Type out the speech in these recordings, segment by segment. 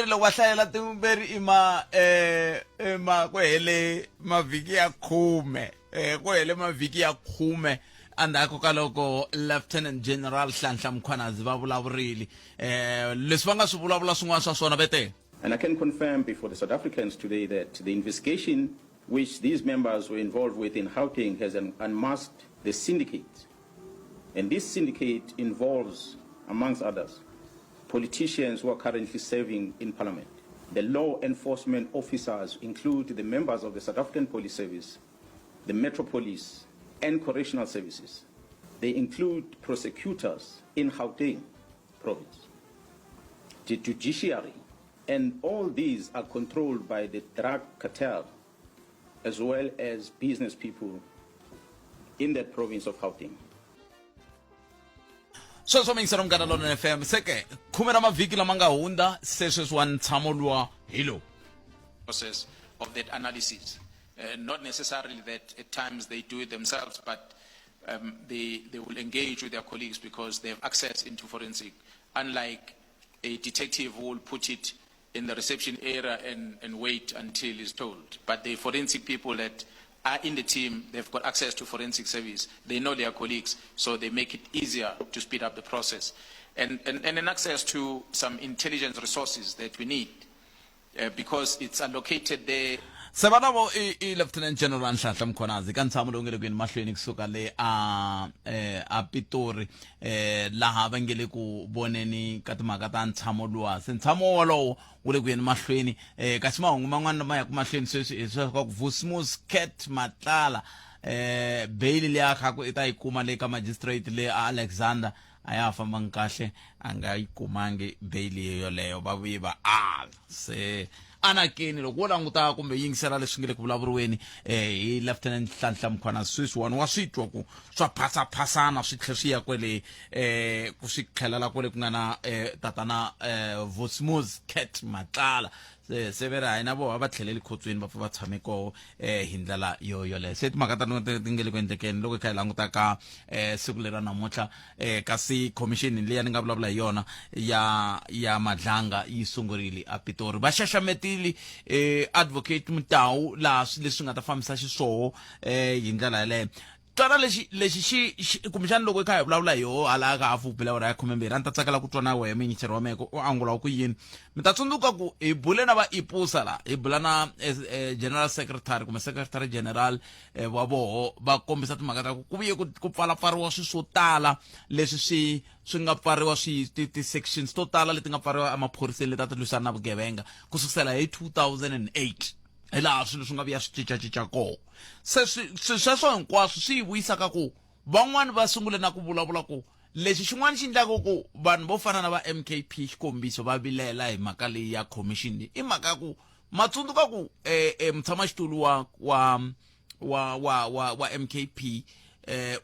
veri loko va hlayela veri i ma eh ma ku hele mavhiki ya khume ku hele mavhiki ya khume endzhaku ka loko Lieutenant General Nhlanhla Mkhwanazi va vulavurile leswi va nga swi vulavula swin'wana swa swona vete. And I can confirm before the South Africans today that the investigation which these members were involved with in Gauteng has unmasked the syndicate. And this syndicate involves, amongst others, politicians who are currently serving in parliament. The law enforcement officers include the members of the South African Police Service, the Metro Police, and Correctional Services. They include prosecutors in Gauteng province, the judiciary, and all these are controlled by the drug cartel as well as business people in that province of Gauteng. Sweswo mingiselo Munghana Lonene FM se ke khume ra mavhiki lama nga hundza se sweswiwani ntshamo luwa hi lowu. Process of that analysis. Not necessarily that at times they do it themselves, but they will engage with their colleagues because they have access into forensic, unlike a detective who will put it in the reception area and wait until he's told. But the forensic people that are in the team, they've got access to forensic service. They know their colleagues, so they make it easier to speed up the process. And an access to some intelligence resources that we need, because it's allocated there. Se va navo i Lieutenant General Nhlanhla Mkhwanazi ka ntshamo lowu nge le ku yeni mahlweni kusuka le a a Pitori laha va nge le ku voneni ka timhaka ta ntshamo luwa. Se ntshamo wolowo wu le ku yeni mahlweni kasi mahungu man'wana lama yaka mahlweni sweswi hi swa ku Vusimuzi Cat Matlala bail leyi a kha ku i ta yi kuma le ka magistrate le a Alexander a ya ha fambangi kahle, a nga yi kumangi bail yoleyo, va vuye va ala. Se anakeni loko wo languta kumbe yingisela leswi nge le ku vulavuriweni hi Lieutenant Nhlanhla Mkhwanazi sweswiwani, wa swi twa ku swa phasaphasana swi tlhe swi ya kwele ku swi tlhelela kwele ku nga na tatana Vusimuzi Cat Matlala. Se ve ri hayi na voho va tlheleli khotsweni, va pfa va tshame koho hi ndlela yo yoleyo. Se timhaka ta ti nge le ku endlekeni loko hi kha hi languta ka siku leri ra namuntlha kasi commission leyi ni nga vulavula hi yona ya Madlanga yi sungurile a Pitori, va xaxametile Advocate Mutau laha leswi nga ta fambisa xiswoho hi ndlela yaleyo. Twana lexi lexi xi kumbexana loko hi kha hi vulavula hi yoho hala ka hafu bela awara ya 12, a ni ta tsakela ku twa na wehe muyingiseri wa mehe ku u angula ku yini. Mi ta tsundzuka ku hi bule na va ipusa la, hi bula na general secretary kumbe secretary general wa voho, va kombisa timhaka ta ku ku vuye ku pfalapfariwa swilo swo tala leswi swi nga pfariwa swi ti-sections to tala leti nga pfariwa emaphoriseni leti a ti lwisana na vugevenga ku sukusela hi 2008, hi laha swilo swi nga vuya swi cincacinca koho. Se swi sweswo hinkwaswo swi yi vuyisa ka ku van'wani va sungule na ku vulavula ku lexi xin'wana xi endlaka ku vanhu vo fana na va MKP xikombiso va vilela hi mhaka leyi ya commission leyi i mhaka ya ku matsundzuka ku mutshamaxitulu wa MKP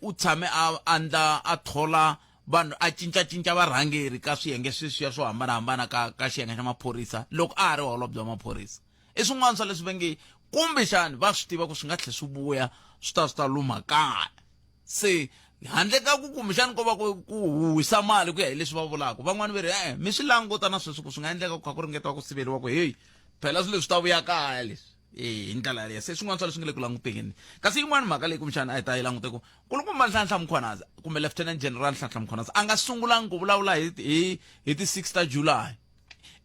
u tshame a andla a thola vanhu a cincacinca varhangeri ka swiyenge sweswiya swo hambanahambana ka xiyenge xa maphorisa loko a ha ri holobye wa maphorisa. I swin'wana swa leswi va nge kumbexani va swi tiva ku swi nga tlhela swi vuya swi ta swi ta luma kaya. Se handle ka ku kumbexani ko va ku huhisa mali ku ya hi leswi va vulaka, van'wani va ri e-e mi swi languta na sweswi ku swi nga endleka ku kha ku ringetiwa ku siveriwa ku heyi phela swilo leswi ta vuya kaya leswi hi ndlela yaleyo. Se swin'wana swa leswi nga le ku languteni. Kasi yin'wani mhaka leyi kumbexana a hi ta yi langute ku nkulukumba Nhlanhla Mkhwanazi kumbe Lieutenant General Nhlanhla Mkhwanazi a nga sungulangi ku vulavula hi ti 6 ta July,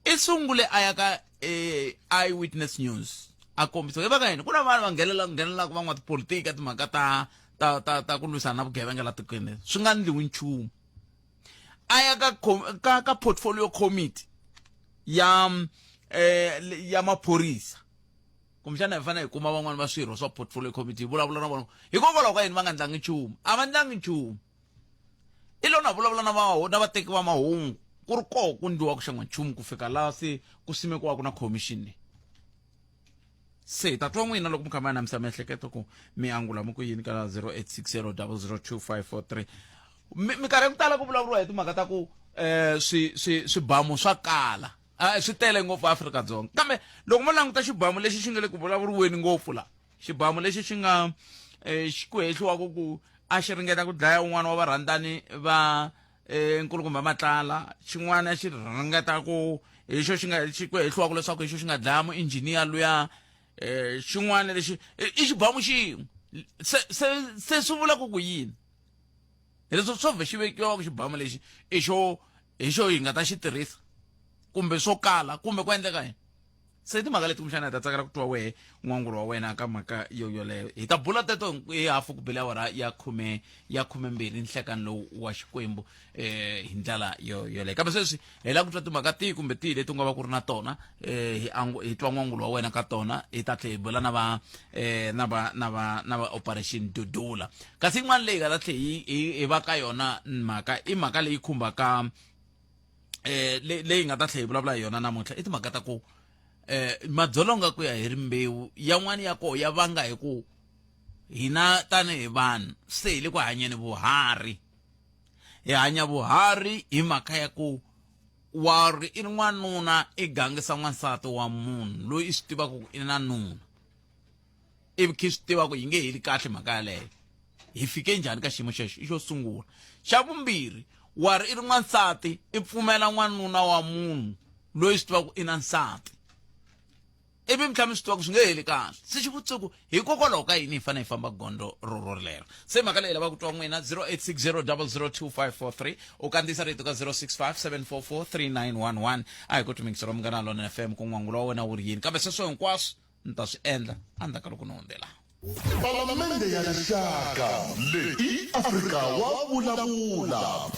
i sungule a ya ka Eyewitness News a kombisa hi va ka yini ku na vanhu va nghenelelaka van'watipolitiki ka timhaka ta ku lwisana na vugevenga la tikweni swi nga ndliwi nchumu. A ya ka portfolio committee ya maphorisa, kumbexana hi fanele hi kuma van'wani va swirho swa portfolio committee hi vulavula na vona hikokwalaho ka yini va nga ndlangi nchumu, a va ndlangi nchumu. I lo na vulavula na va na vateki va mahungu ku ri koho ku ndliwaka xan'wa nchumu ku fika laha se ku simekiwaka na commission leyi. Se hi ta twa n'wina loko mi kha mi anamisa miehleketo ku mi angula mi ku yini ka 0860002543. Minkarhi ya ku tala ku vulavuriwa hi timhaka ta ku swibamu swa kala, swi tele ngopfu Afrika-Dzonga, kambe loko mo languta xibamu lexi xi nga le ku vulavuriweni ngopfu la, xibamu lexi xi nga ku hehliwaka ku a xi ringeta ku dlaya un'wana wa varhandzani va Nkulukumba Matlala, xin'wana xi ringeta ku hi xo xi nga xi ku hehliwaka leswaku hi xo xi nga dlaya muinjhiniya luya, xin'wana lexi i xibamu xin'we. Se se se swi vula ku ku yini? Hileswo swo vhe xi vekiwa ku xibamu lexi i xo hi xo hi nga ta xi tirhisa kumbe swo kala kumbe ku endleka yini? Se timhaka leti kumbexana hi ta tsakela ku twa wehe n'wangulo wa wena ka mhaka yo yoleyo. Hi ta bula teto hi hafu ku bile awara ya khume ya khumembirhi nhlekani lowu wa Xikwembu, hi ndlela yo yoleyo. Kambe sweswi hi lava ku twa timhaka tihi kumbe tihi leti u nga va ku ri na tona, hi twa n'wangulo wa wena ka tona. Hi ta tlhe hi bula na va na va na va na va Operation Dudula. Kasi yin'wana leyi nga ta tlhe hi va ka yona mhaka i mhaka leyi khumbaka leyi nga ta tlhela hi vulavula hi yona namuntlha, i timhaka ta ku madzolonga ku ya hi rimbewu yan'wani ya koho ya vanga hi ku hina tanihi vanhu se hi le ku hanyeni vuharhi. Hi hanya vuharhi hi mhaka ya ku wa ri i n'wanuna i gangisa n'wansati wa munhu loyi i swi tivaka ku i na nuna, ivi khe swi tiva ku yi nge heli kahle mhaka yaleyo. Hi fike njhani ka xiyimo xexo? I xo sungula. Xa vumbirhi, wa ri i ri n'wansati i pfumela n'wanuna wa munhu loyi swi tivaka i na nsati, ivi mi tlhela mi swi tiva ku swi nge heli kahle. Se xivutiso ku hikokwalaho ka yini hi fanele hi famba gondzo ro rolero? Se mhaka leyi lava ku twa n'wina 0860 002543, u kandziyisa rito ka 065 744 3911. A hi ku tumikisa ra Munghana Lonene FM ku n'wangulo wa wena wu ri yini, kambe sweswo hinkwaswo ni ta swi endla endzhaku ka loko ni hundzela. Palamende ya Rixaka leyi i Afrika wa vulavula.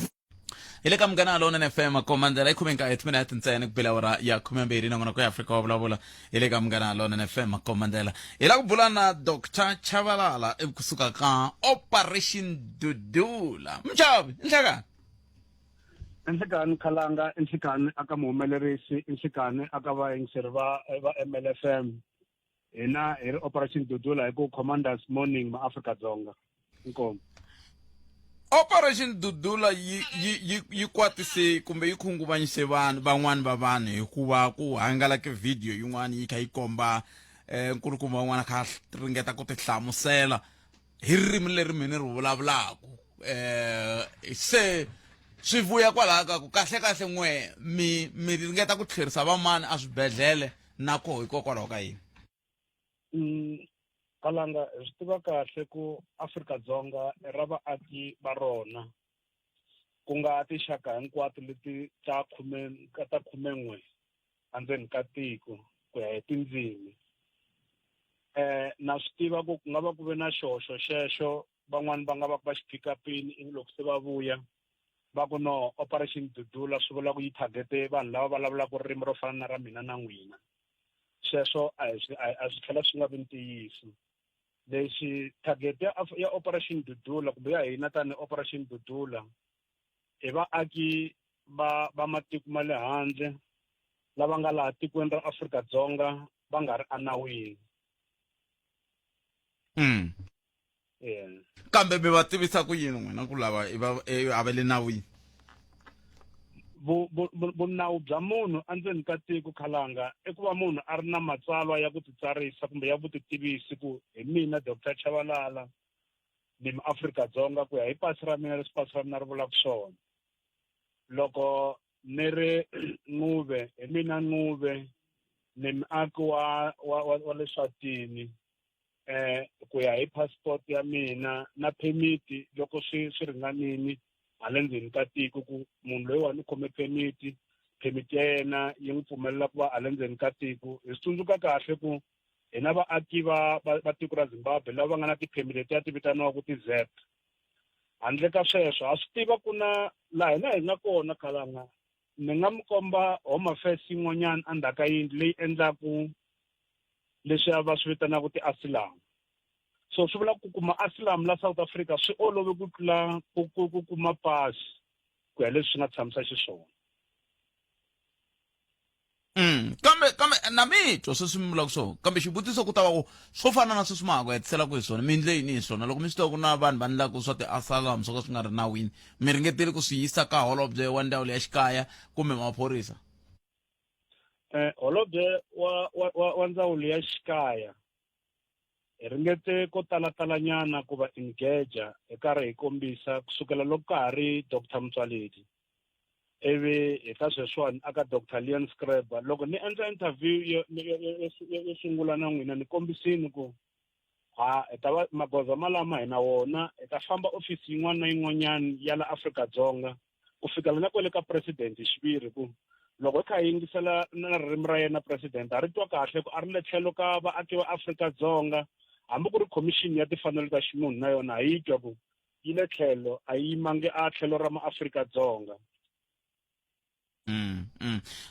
Hi le ka Munghana Lonene FM, komandela i 19 timinete ntsena ku bela awara ya 12. Nongonoko ya Afrika wa vulavula hi le ka Munghana Lonene FM, komandela. Hi la ku bula na Dr Chavalala kusuka ka Operation Dudula. Mchavi, nhlekani. Nhlikani Khalanga, nhlikani aka muhumelerisi, nhlikani aka vayingiseri va va MLFM. Hina hi ri Operation Dudula hi ku Commanders Morning ma Afrika Dzonga. Inkomu. Operation Dudula yi yi yi yi kwatise kumbe yi khunguvanyise vanhu van'wani va vanhu hikuva ku hangalake video yin'wana yi kha yi komba nkulukumba van'wana kha ringeta ku tihlamusela hi ririmi leri mina ri vulavulaka. Se swi vuya kwalaho ka ku kahle kahle n'we mi ringeta ku tlherisa vamani eswibedhlele na koho hikokwalaho ka yini? Kalanga, hi swi tiva kahle ku Afrika-Dzonga i ra vaaki va rona, ku nga tinxaka hinkwato leti ta khume ta khumen'we endzeni ka tiko ku ya hi tindzimi. Na swi tiva ku ku nga va ku ve na xihoxo xexo, van'wani va nga va ku va xi pick up-ini, ivi loko se va vuya va ku no, Operation Dudula swi vula ku yi target-e vanhu lava vulavulaka ririmi ro fana na ra mina na n'wina. Sweswo a hi swi a swi tlhela swi nga vi ntiyiso. Lexi target ya Operation Dudula kumbe ya hina tanihi Operation Dudula i vaaki va va matiko ma le handle lava nga laha tikweni ra Afrika-Dzonga va nga ri enawini. Yeah. Kambe mi va tivisa ku yini n'wina ku lava i va a va le nawini? Vunawu bya munhu endzeni ka tiko, Khalanga, i ku va munhu a ri na matsalwa ya ku titsarisa kumbe ya vutitivisi ku hi mina Doctor Chavalala, ni muAfrika-Dzonga ku ya hi pasi ra mina leswi pasi ra mina ri vulaka swona. Loko ni ri Ncube, hi mina Ncube, ni muaki wa le Swatini, ku ya hi passport ya mina na permit loko swi ringanini hala ndzeni ka tiko ku munhu loyiwani u khome permit, permit ya yena yi n'wi pfumelela ku va hala ndzeni ka tiko. Hi swi tsundzuka kahle ku hina vaaki va tiko ra Zimbabwe lava va nga na ti-permit letiya ti vitaniwaka ti-ZEP. Handle ka sweswo, ha swi tiva ku na laha hina hi nga kona, Khalanga, ni nga mi komba Home Affairs yin'wanyana endzhaku ka yindlu leyi endlaku leswiya va swi vitanaka ti-asylum. So swi vula ku kuma asylum la South Africa swi olove ku tlula ku kuma pasi ku ya leswi swi nga tshamisa xiswona. Kambe na mi twa sweswi mi vulaka swona, kambe xivutiso ku ta va ku swo fana na sweswi ma ha ku hetiselaka hi swona, mi endle yini hi swona loko mi swi tiva ku na vanhu va endlaka swa ti-asylum swo ka swi nga ri nawini? Mi ringetile ku swi yisa ka holobye wa ndzawulo ya xikaya kumbe maphorisa? Holobye wa ndzawulo ya xikaya Hi ringete ko talatalanyana ku va engage hi karhi hi kombisa kusukela loko ka ha ri Doctor Motsoaledi ivi hi ta sweswiwani aka Doctor Leon Schreiber. Loko ni endla interview yo yo yo yo sungula na n'wina ni kombisini ku ha hi ta va magoza malama hi na wona hi ta famba ofisi yin'wana na yin'wanyana ya la Afrika-Dzonga ku fikela na kwale ka president hi xiviri ku loko hi kha hi yingisela na ririmi ra yena president ha ri twa kahle ku a ri le tlhelo ka vaaki va Afrika-Dzonga hambi ku ri khomixini ya timfanelo ta ximunhu na yona ha yi twa ku yi le tlhelo a yi yimangi a tlhelo ra maAfrika-Dzonga.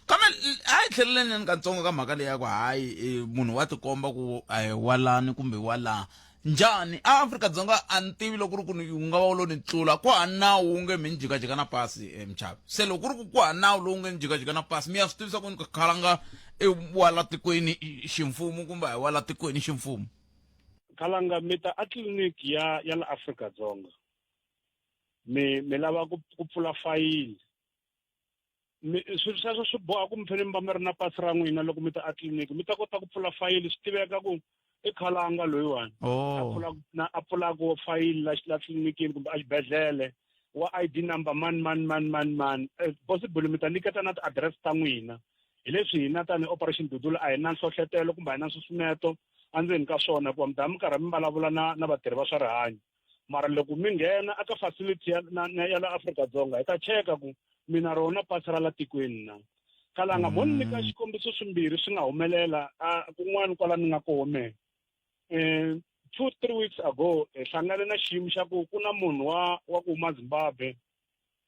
Kambe a hi tlheleleni katsongo ka mhaka leyi ya ku hayi munhu wa tikomba ku a hi walani kumbe wa laha njhani a Afrika-Dzonga a ni tivi loko ku ri ku ni wu nga va wu lo ni tlula ku ha nawu wu nge mi ni jikajika na pasi mchavi se loko ku ri ku ku ha nawu lowu nge ni jikajika na pasi mi ya swi tivisa ku ni khalanga i wa la tikweni ximfumo kumbe a hi wa la tikweni ximfumo. Khalanga mi ta a tliliniki ya ya la Afrika-Dzonga mi mi lava ku ku pfula fayili mi swilo sweswo swi boha ku mi fanele mi va mi ri na pasi ra n'wina loko mi ta etliliniki mi ta kota ku pfula fayili swi tiveka ku i khalanga loyiwani a pfula na a pfulaku fayili la la tlilinikini kumbe exibedhlele wa ID number mani mani mani mani mani possible mi ta nyiketa na ti-address ta n'wina hi leswi hina tani operation dudula a hi na nhlohletelo kumbe a hi na nsusumeto endzeni ka swona hikuva mi ta mi karhi mi vulavula na na vatirhi va swa rihanyo mara loko mi nghena aka facility ya, na, na, ya la Afrika-Dzonga hi ta cheka ku mi na rona pasi ra la tikweni na kalanga mo ni nyika xikombiso swimbirhi swi nga humelela kun'wana kwala ni nga koho mehe 2-3 weeks ago hi hlangane na xiyimo xa ku ku na munhu wa wa ku huma Zimbabwe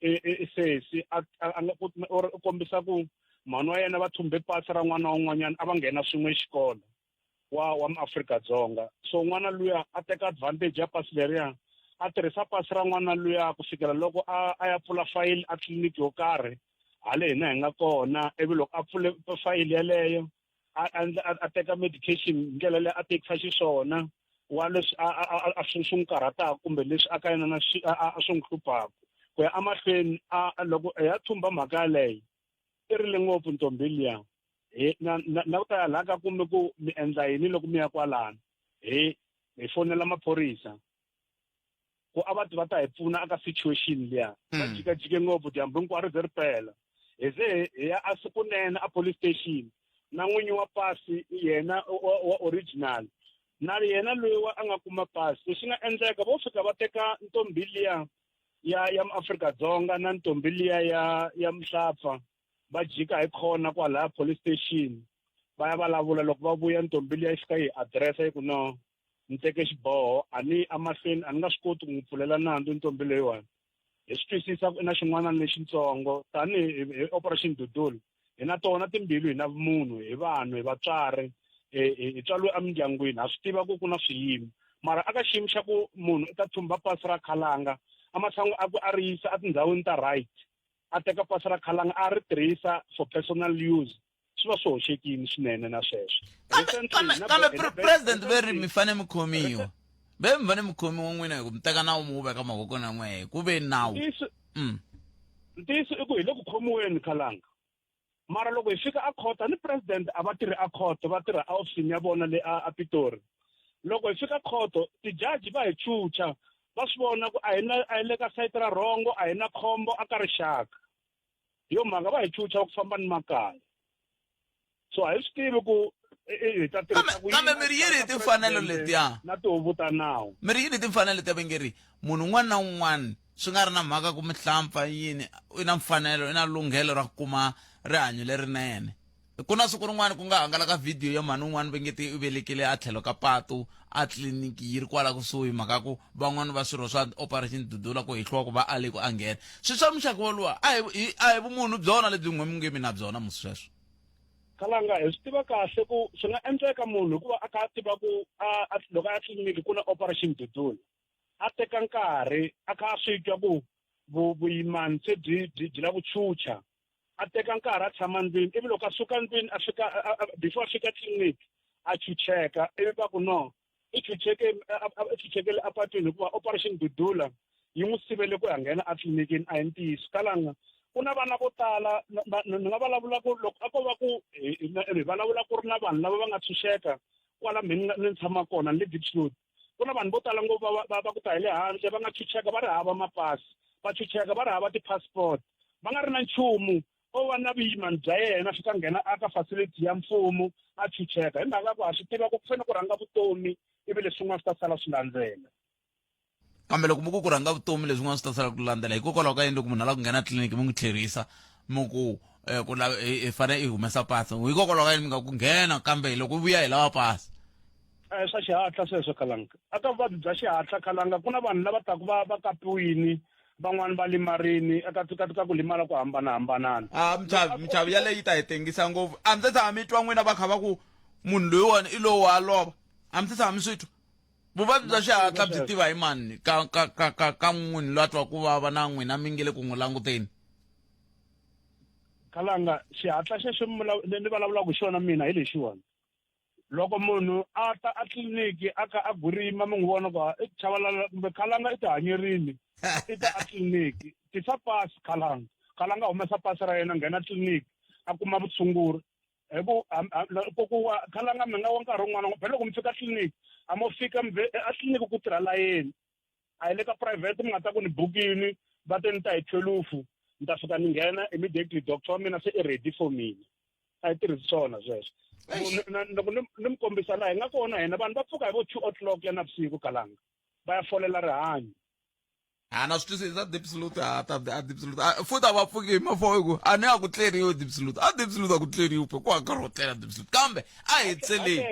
i sesi a nga u kombisa ku mhani wa yena va thumbe pasi ra n'wana wa un'wanyana a va nghena swin'we xikolo wa wa maAfrika-Dzonga so n'wana luya a teka advantage ya pasi leriya a tirhisa pasi ra n'wana luya ku fikela loko a a ya pfula fayili a tliliniki yo karhi hale hina hi nga kona ivi loko a pfule fayili yeleyo a a teka medication hi ndlela leyi a tekisa xiswona wa leswi a a a swi swi n'wi karhataka kumbe leswi a ka yena na swi a swi n'wi hluphaka ku ya emahlweni a loko ya thumba mhaka yaleyo i rile ngopfu ntombi liya hi na na na ku ta ya laha ka kume ku mi endla yini loko mi ya kwalano hi hi fonela maphorisa ku a va ti va ta hi pfuna aka situation liya va jikajike ngopfu dyambu hinkwaro ri ze ri pela hi ze hi ya a sikunene a police station na n'winyi wa pasi yena wa original na yena loyi wa a nga kuma pasi lexi nga endleka vo fika va teka ntombi liya ya ya maAfrika-Dzonga na ntombi liya ya ya muhlapfa va jika hi khona kwalaya police station va ya vulavula loko va vuya ntombi liya yi fika yi address yi ku no ni teke xiboho a ni emahlweni a ni nga swi koti ku n'wi pfulela nandzu ntombi leyiwani hi swi twisisa ku i na xin'wana lexitsongo tanihi hi operation dudula hi na tona timbilu hi na vumunhu hi vanhu hi vatswari hi tswariwe emindyangwini ha swi tiva ku ku na swiyimo mara aka xiyimo xa ku munhu i ta thumba pasi ra khalanga ematshan'wini a ku a ri yisa etindhawini ta right a teka pasi ra khalanga a ri tirhisa for personal use swi va swi hoxekile swinene na sweswo kambe president ve ri mi fane mi khomiwa ve mi fane mi khomiwa n'wina hi ku mi teka nawu mi wu veka mavokweni ya n'wehe ku ve nawu. Ntiyiso i ku hi le ku khomiweni khalanga mara loko hi fika a court ni president a va tirhi a court va tirha a ofisini ya vona le a Pitori loko hi fika court tijaji va hi chucha va swi vona ku a hi na a hi le ka sayiti ra rhongo a hi na khombo a ka rixaka hi yo mhaka va hi chucha ku famba ni makaya so a hi swi tivi ku hi ta tirhisa ku kambe mi ri yini hi timfanelo letiya na tihuvo ta nawu mi ri yini hi timfanelo letiya va nge ri munhu un'wana na un'wana swi nga ri na mhaka ku mihlampfa yini i na mfanelo i na lunghelo ra ku kuma rihanyo lerinene ku na siku rin'wana ku nga hangalaka vhidiyo ya mhani un'wana va nge ti u velekile a tlhelo ka patu a tliliniki yi ri kwala kusuhi mhaka ku van'wana va swirho swa operation dudula ku hehliwa ku va ale ku a nghena swi swa muxaka woluwa a hi a hi vumunhu byona lebyi n'we mi nge mi na byona musi sweswo. Khalanga hi swi tiva kahle ku swi nga endleka munhu hikuva a kha a tiva ku a loko a ya tliliniki ku na operation dudula a teka nkarhi a kha a swi twa ku vuyimani se byi byi byi lava ku chucha a teka nkarhi a tshama ndlwini ivi loko a suka ndlwini a fika before a fika tliliniki a chucheka ivi va ku no i chucheke i chuchekele apatwini hikuva operation dudula yi n'wi sivele ku ya nghena etliliniki a hi ntiyiso kalanga. Ku na vana vo tala ni nga vulavula ku loko a ko va ku hi vulavula ku ri na vanhu lava va nga tshunxeka kwala mi ni tshama kona ni le Diepsloot. Ku na vanhu vo tala ngopfu va ku ta hi le handle va nga tshunxeka va ri hava mapasi, va tshunxeka va ri hava ti-passport, va nga ri na nchumu o va na vuyimani bya yena fika nghena aka facility ya mfumo a tshunxeka hi mhaka ku ha swi tiva ku ku fanele ku rhanga vutomi ivi leswin'wana swi ta sala swi landzela. Kambe loko mi ku ku rhanga vutomi leswin'wana swi ta sala ku landzela, hikokwalaho ka yini loko munhu a lava ku nghena tliliniki mi n'wi tlherisa mi ku ku lava i fanele i humesa pasi, hikokwalaho ka yini mi nga ku nghena kambe loko u vuya hi lava pasi? Swa xihatla sweswo Khalanga. Aka vuvabyi bya xihatla Khalanga ku na vanhu lava taku va va kapiwini van'wani va limarini eka ka ka ku limala ku hambanahambanana. A michavi michavi yaleyo yi ta hi tengisa ngopfu. A mi se tshama mi twa n'wina va kha va ku munhu loyiwani i lowu wa lova, a mi se tshama mi swi twa? Vuvabyi bya xihatla byi tiva hi mani ka ka ka ka ka n'wini loyi a twa ku vava na n'wina mi nge le ku n'wi languteni? Khalanga xihatla xexo ni vulavulaka hi xona mina hi lexiwani. Loko munhu a ta a tliliniki a kha a gwirima mi n'wi vona ku i Chabalala kumbe Khalanga i tihanyerini i ta a tliliniki tisa pasi Khalanga Khalanga humesa pasi ra yena nghena tliliniki a kuma vutshunguri hi ku ku ku Khalanga mi nga wa nkarhi wun'wana phela loko mi fika tliliniki a mo fika a tliliniki ku tirha layeni a hi le ka private mi nga ta ku ni bukini va te ni ta hi thwelufu ni ta fika ni nghena immediately doctor wa mina se i ready for mina a yi tirhisi swona sweswo loko ni mi kombisa laha hi nga kona hina vanhu va pfuka hi vo 2 o'clock ya navusiku Kalanga va ya folela rihanyo. A na swi twisisa Diepsloot a ta a Diepsloot futhi a va pfuki hi mafo hi ku a ni a ku tleriwi Diepsloot a Diepsloot a ku tleriwi pe ku nkarhi wo tlela Diepsloot kambe a hi tseleni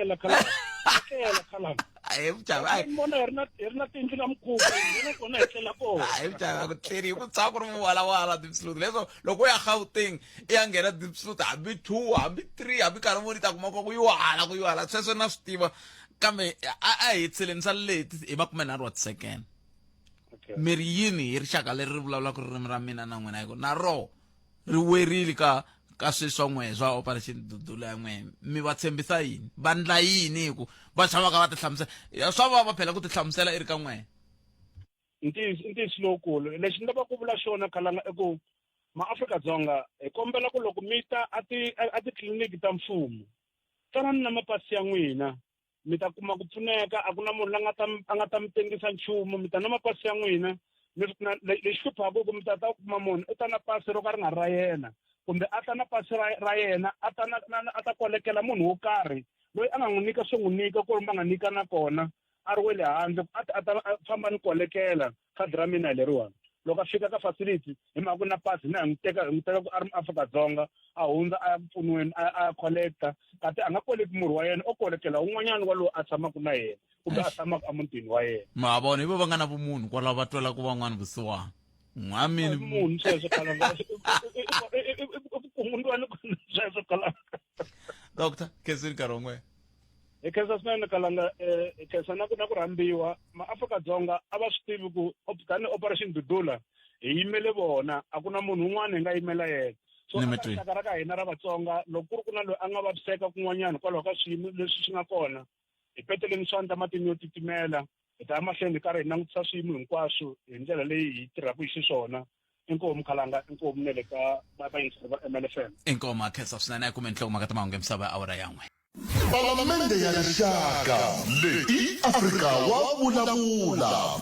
a hi muchavi a vona hi ri na hi ri na tindlu na mikhukhu hi kona hi tlela kona a hi muchavi a ku tleriwi ku tshama ku ri muwalawala Diepsloot leswo loko u ya Gauteng i ya nghena Diepsloot hambi 2 hambi 3 hambi nkarhi wun'wana i ta kuma ku yi hala ku yi hala sweswo na swi tiva kambe a hi tseleni swa leti hi 30 wa tisekende. Mi ri yini hi rixaka leri ri vulavulaka ririmi ra mina na n'wina hi ku na roho ri werile ka ka sweswi swa n'wehe swa Operation Dudula ya n'wehe mi va tshembisa yini va ndla yini hi ku va xavaka va tihlamusela swa vava phela ku tihlamusela i ri ka n'wehe. Ntiyiso i ntiyiso lowukulu lexi ni lavaka ku vula xona Khalanga i ku maAfrika-Dzonga hi kombela ku loko mi ta a ti a titliliniki ta mfumo tanani na mapasi ya n'wina mi ta kuma ku pfuneka a ku na munhu la nga ta a nga ta mi tengisa nchumu mi ta na mapasi ya n'wina mi na lexi hluphaka ku mi ta ta kuma munhu u ta na pasi ro ka ri nga ri ra yena kumbe a ta na pasi ra ra yena a ta na a ta kolekela munhu wo karhi loyi a nga n'wi nyika swo n'wi nyika ku ri va nga nyikana kona a ri we le handle a ta a ta famba ni kolekela khadi ra mina hi leriwani loko a fika ka facility hi mhaka ku na pasi hina hi n'wi teka hi n'wi teka ku a ri muAfrika-Dzonga a hundza a ya ku pfuniweni a ya collecta kasi a nga koleki murhi wa yena o kolekela un'wanyana wa lowu a tshamaka na yena kumbe a tshamaka emutini wa yena. Ma vona hi vo va nga na vumunhu kwalaho va twelaka van'wana vusiwana n'wamini munhu sweswo Khalanga i vukungundzwani sweswo Khalanga. Doctor khensile nkarhi wa n'wina. Hi khensa swinene Kalanga hi khensa na ku na ku rhambiwa maAfrika-Dzonga a va swi tivi ku tanihi Operation Dudula hi yimele vona a ku na munhu un'wana hi nga yimela yena so eka rixaka ra ka hina ra Vatsonga loko ku ri ku na loyi a nga vaviseka kun'wanyana hikwalaho ka swiyimo leswi swi nga kona hi peteleni swandla matini yo titimela hi ta ya mahlweni hi karhi hi langutisa swiyimo hinkwaswo hi ndlela leyi hi tirhaka hi xiswona. Inkomu Khalanga, inkomu na le ka vayingiseri va MLFM. Inkomu a khensa swinene a kume nhlokomhaka ta mahungu ya misava ya awara ya n'we. Palamende ya Rixaka leyi i Afrika wa vulavula.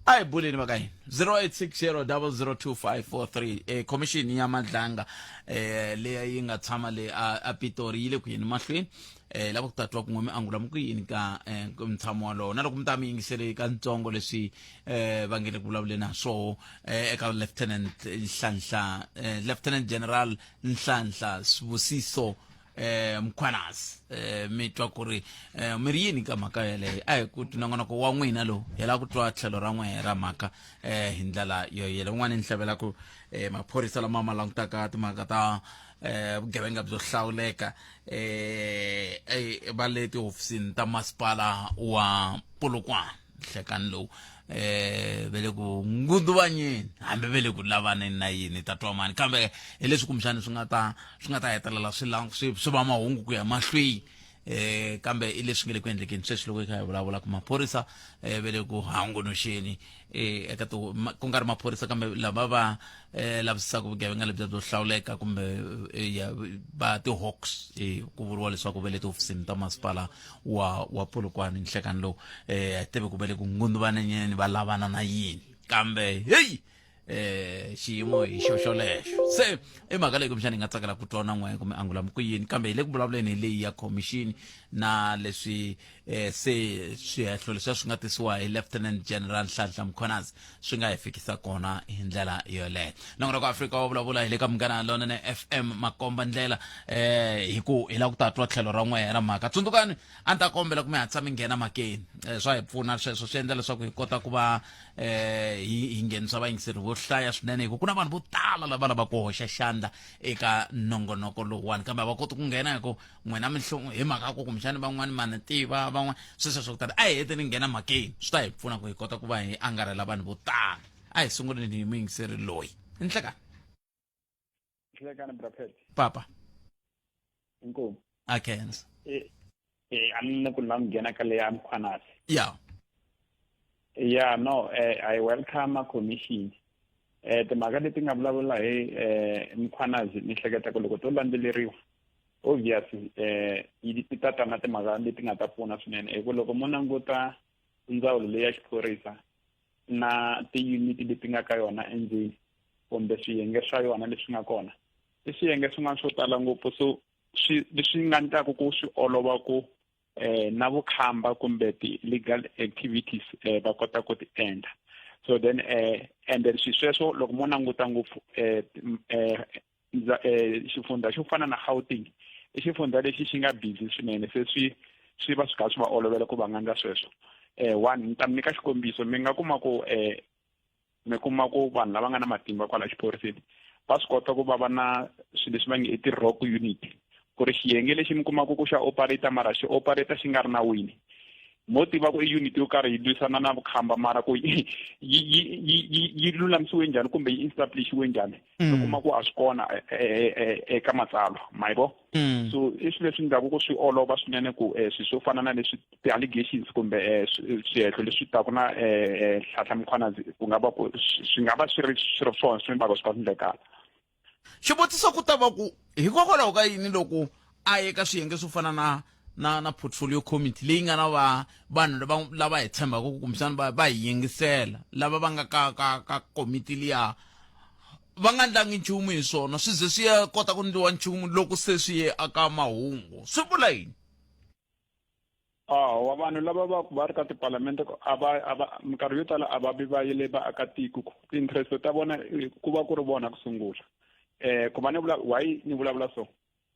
A hi buleni va ka hina 0860002543 eh, khomixini ya Madlanga eh, leya yi nga tshama le a, a Pitori yi le ku yeni mahlweni eh, lava ku ta twa kun'we mi angula mi ku yini ka eh, ntshamo walowo na loko mi ta mi yingisele kantsongo leswi eh, va nge le ku vulavuleni ha swoho eh, eka Lieutenant Nhlanhla eh, Lieutenant General Nhlanhla Sibusiso eh Mkhwanazi eh mi twa ku ri eh, mi ri yini ka mhaka yeleyo a hi ku nongonoko wa n'wina lowu hi lava ku twa tlhelo ra n'wehe ra mhaka eh hi ndlela yo yele un'wana ni hlavela ku eh maphorisa lama ma langutaka timhaka ta eh vugevenga byo hlawuleka eh va le tihofisini ta masipala wa Polokwane nhlekani lowu eh ve le ku nguduvanyeni hambi ve le ku lavaneni na yini ta twa mani kambe hi leswi kumbexani swi nga ta swi nga ta hetelela swi swi swi va mahungu ku ya mahlweni. Kambe i leswi nge le ku endlekeni sweswi loko hi kha hi vulavula ku maphorisa va le ku hangunuxeni eka ti ku nga ri maphorisa kambe lava va lavisisaka vugevenga lebyiya byo hlawuleka kumbe ya va ti-hawks, ku vuriwa leswaku va le tihofisini ta masipala wa Polokwane nhlekani lowu. A tivi ku va le ku ngunduvananyeni va lavana na yini, kambe heyi, xiyimo hi xo xolexo. Se i mhaka leyi kumbexana hi nga tsakela ku twa na n'we kumbe angula ku yini, kambe hi le ku vulavuleni hi leyi ya commission na leswi se swihehlo leswiya swi nga tisiwa hi Lieutenant General Nhlanhla Mkhwanazi swi nga hi fikisa kona hi ndlela yoleyo. Nongonoko Afrika wa Vulavula hi le ka Munghana Lonene FM, makomba ndlela hi ku hi lava ku ta twa tlhelo ra n'we ra mhaka. Tsundzukani, a ni ta kombela ku mi hatlisa mi nghena makeni. Swa hi pfuna sweswo, swi endla leswaku hi kota ku va hi nghenisa vayingiseri vo hlaya swinene, hi ku ku na vanhu vo tala lava lavaka ku hoxa xandla eka nongonoko lowuwani, kambe a va koti ku nghena hi ku n'wina mi hi mhaka ku kumbexani van'wani ma ni tiva van'wani sweswo swa ku tala. A hi heteni nghena mhakeni, swi ta hi pfuna ku hi kota ku va hi angarhela vanhu vo tala. A hi sunguleni hi muyingiseri loyi. Nhlekani. Nhlekani, Brapet. Papa. Inkomu. A khensa. A ni ku la nghena ka leya Mkhwanazi. Ya. Yeah, no, I welcome a commission. Timhaka leti nga vulavula hi Mkhwanazi, ni hleketa ku loko to landzeleriwa, obviously yi ti ta ta na timhaka leti nga ta pfuna swinene, hi ku loko mo languta ndzawulo leyi ya xiphorisa na ti-unit leti nga ka yona endzeni kumbe swiyenge swa yona leswi nga kona, i swiyenge swin'wana swo tala ngopfu, so swi leswi nga endlaku ku swi olova ku na vukhamba kumbe ti-legal activities va kota ku ti endla. So then and then swi sweswo loko mo languta ngopfu xifundza xo fana na Gauteng, i xifundza lexi xi nga busy swinene, se swi va swi kha swi va olovela ku va nga endla sweswo. One, ni ta mi nyika xikombiso. Mi nga kuma ku mi kuma ku vanhu lava nga na matimba kwala xiphoriseni va swi kota ku va va na swilo leswi va nge i ti-rock unit, ku ri xiyenge lexi mi kumaka ku xa operator, mara xi operator xi nga ri nawini. Mo tiva ku i unit yo karhi yi lwisana na vukhamba, mara ku yi lulamisiwe njhani kumbe yi establishiwe njhani, mi kuma ku a swi kona eka matsalwa ma yi vo. So i swilo leswi endlaku ku swi olova swinene ku swilo swo fana na leswi ti-allegations kumbe swihehlo leswi taku na Nhlanhla Mkhwanazi ku nga va ku swi nga va swi ri swona swi va swi kha swi endlekala. Xivutiso ku ta va ku hikokwalaho ka yini loko a ye ka swiyenge swo fana na portfolio committee leyi nga na va vanhu lava hi tshembaka ku kumbexana va hi yingisela, lava va nga ka komiti liya, va nga ndlangi nchumu hi swona, swi ze swi ya kota ku ndliwa nchumu loko se swi ye aka mahungu? Swi vula yini? Wa vanhu lava va va ri ka tipalamente a va minkarhi yo tala a va vi va yele vaakatiko, ku ti-interest ta vona ku va ku ri vona ku sungula. Ku va ni vula why ni vulavula so,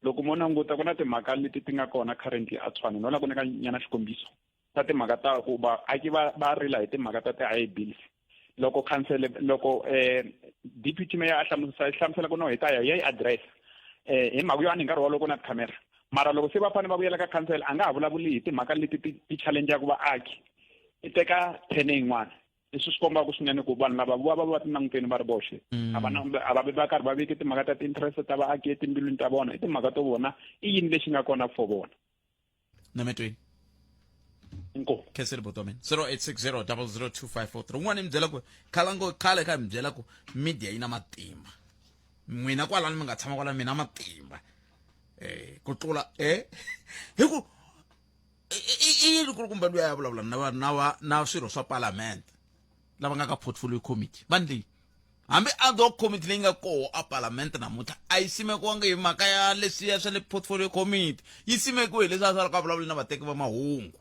loko mo languta ku na timhaka leti ti nga kona currently a Tshwane, no la ku nyika nyana xikombiso ta timhaka ta ku vaaki va rila hi timhaka ta ti-high bills. Loko council, loko deputy mayor a hlamusela ku no hi ta ya yi address hi mhaka yo a ni nkarhi wolowo ku na tikhamera, mara loko se va fanele va vuyela ka council, a nga ha vulavuli hi timhaka leti ti challenge-aka vaaki, i teka thene yin'wana. Leswi swi kombaka swinene ku vanhu lava va ti languteni va ri voxe, a va na a va vi va karhi va veke timhaka ta ti-interest ta vaaki etimbilwini ta vona, i timhaka to vona i yini lexi nga kona for vona. Nametweni. Inkomu. Khensile buti wa mina. 0860 002543. Un'wana mi byela ku khalango khale kha mi byela ku media yi na matimba, n'wina kwalani mi nga tshama kwalani, mina matimba ku tlula hi ku i yini kulukumba luya ya vulavula na va na swirho swa parliament lava nga ka portfolio committee va ndli, hambi ad hoc committee leyi nga koho a parliament namuntlha a yi simekiwangi hi mhaka ya leswiya swa le portfolio committee, yi simekiwe hi leswi a swa ka vulavula na vateki va mahungu.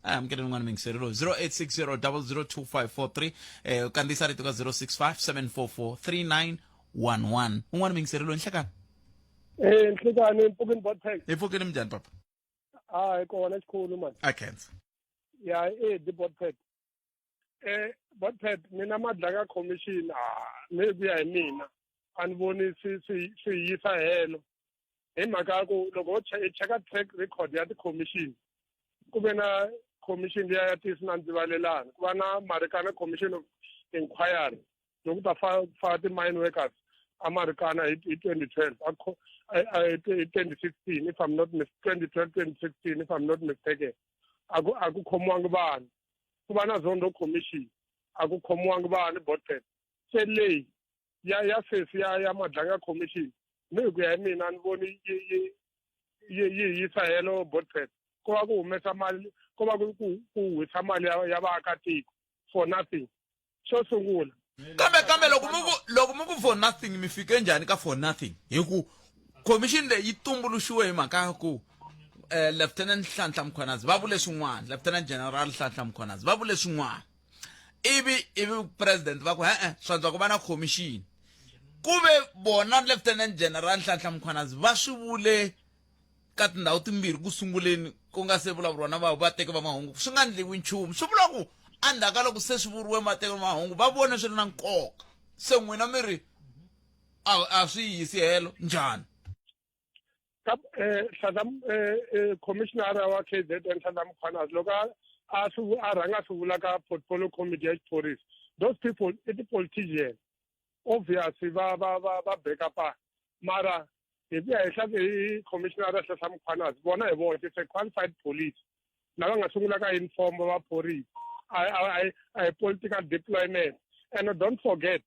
A amukeleni n'wana mingiseri loyi. 0860 002543, kandziyisa rito ka 065 744 3911. Un'wana mingiseri loyi. Nhlekani. Nhlekani, mpfukeni Bottex. Hi pfukeni, minjhani papa? Ah, hi kona xikhulu mani. A khensa. Ya, di Bottex. Bottex, mina Madlanga Commission, ah, ni ku ya hi mina a ni voni swi yisa helo, hi mhaka ya ku loko hi cheka track record ya ti-commission, ku ve na commission liya ya tisi na ndzivalelano, ku va na Marikana Commission of Inquiry loko ta fa ti-mine workers. a Marikana hi 2012 hi 2016 if I'm not 2012 2016 if I'm not mistaken. A ku a ku khomiwangi vanhu. Ku va na Zondo Commission a ku khomiwangi vanhu Botpet. Se leyi ya ya sweswi ya ya Madlanga Commission ni hi ku ya hi mina ni voni yi yi yi yi yisa helo Botpet. Ko va ku humesa mali ko va ku ku ku wisa mali ya ya vaakatiko for nothing. Xo sungula Kambe kambe loko mi ku loko mi ku for nothing mi fike njhani ka for nothing? Hi ku commission leyi yi tumbuluxiwe hi mhaka ya ku eh, Lieutenant Nhlanhla Mkhwanazi va vule swin'wana, Lieutenant General Nhlanhla Mkhwanazi va vule swin'wana. Ivi ivi president va ku e-e swa antswa ku va na commission. Ku ve vona Lieutenant General Nhlanhla Mkhwanazi va swi vule ka tindhawu timbirhi ku sunguleni ku nga se vulavuriwa na va vateki va mahungu swi nga ndliwi nchumu swi vula ku endzhaku ka loko se swi vuriwe mateki mahungu va vone swi ri na nkoka se n'wina mi ri a a swi yisi helo njhani ka eh Nhlanhla eh, eh commissioner wa KZN Nhlanhla Mkhwanazi loko a a swi a rhanga swi vula ka portfolio committee ya xiphorisa those people i ti-politician obviously va va va va backup mara hi ku ya hi hi commissioner Nhlanhla Mkhwanazi vona hi voxe it's a qualified police lava nga sungula ka uniform va phorisa a hi political deployment and don't forget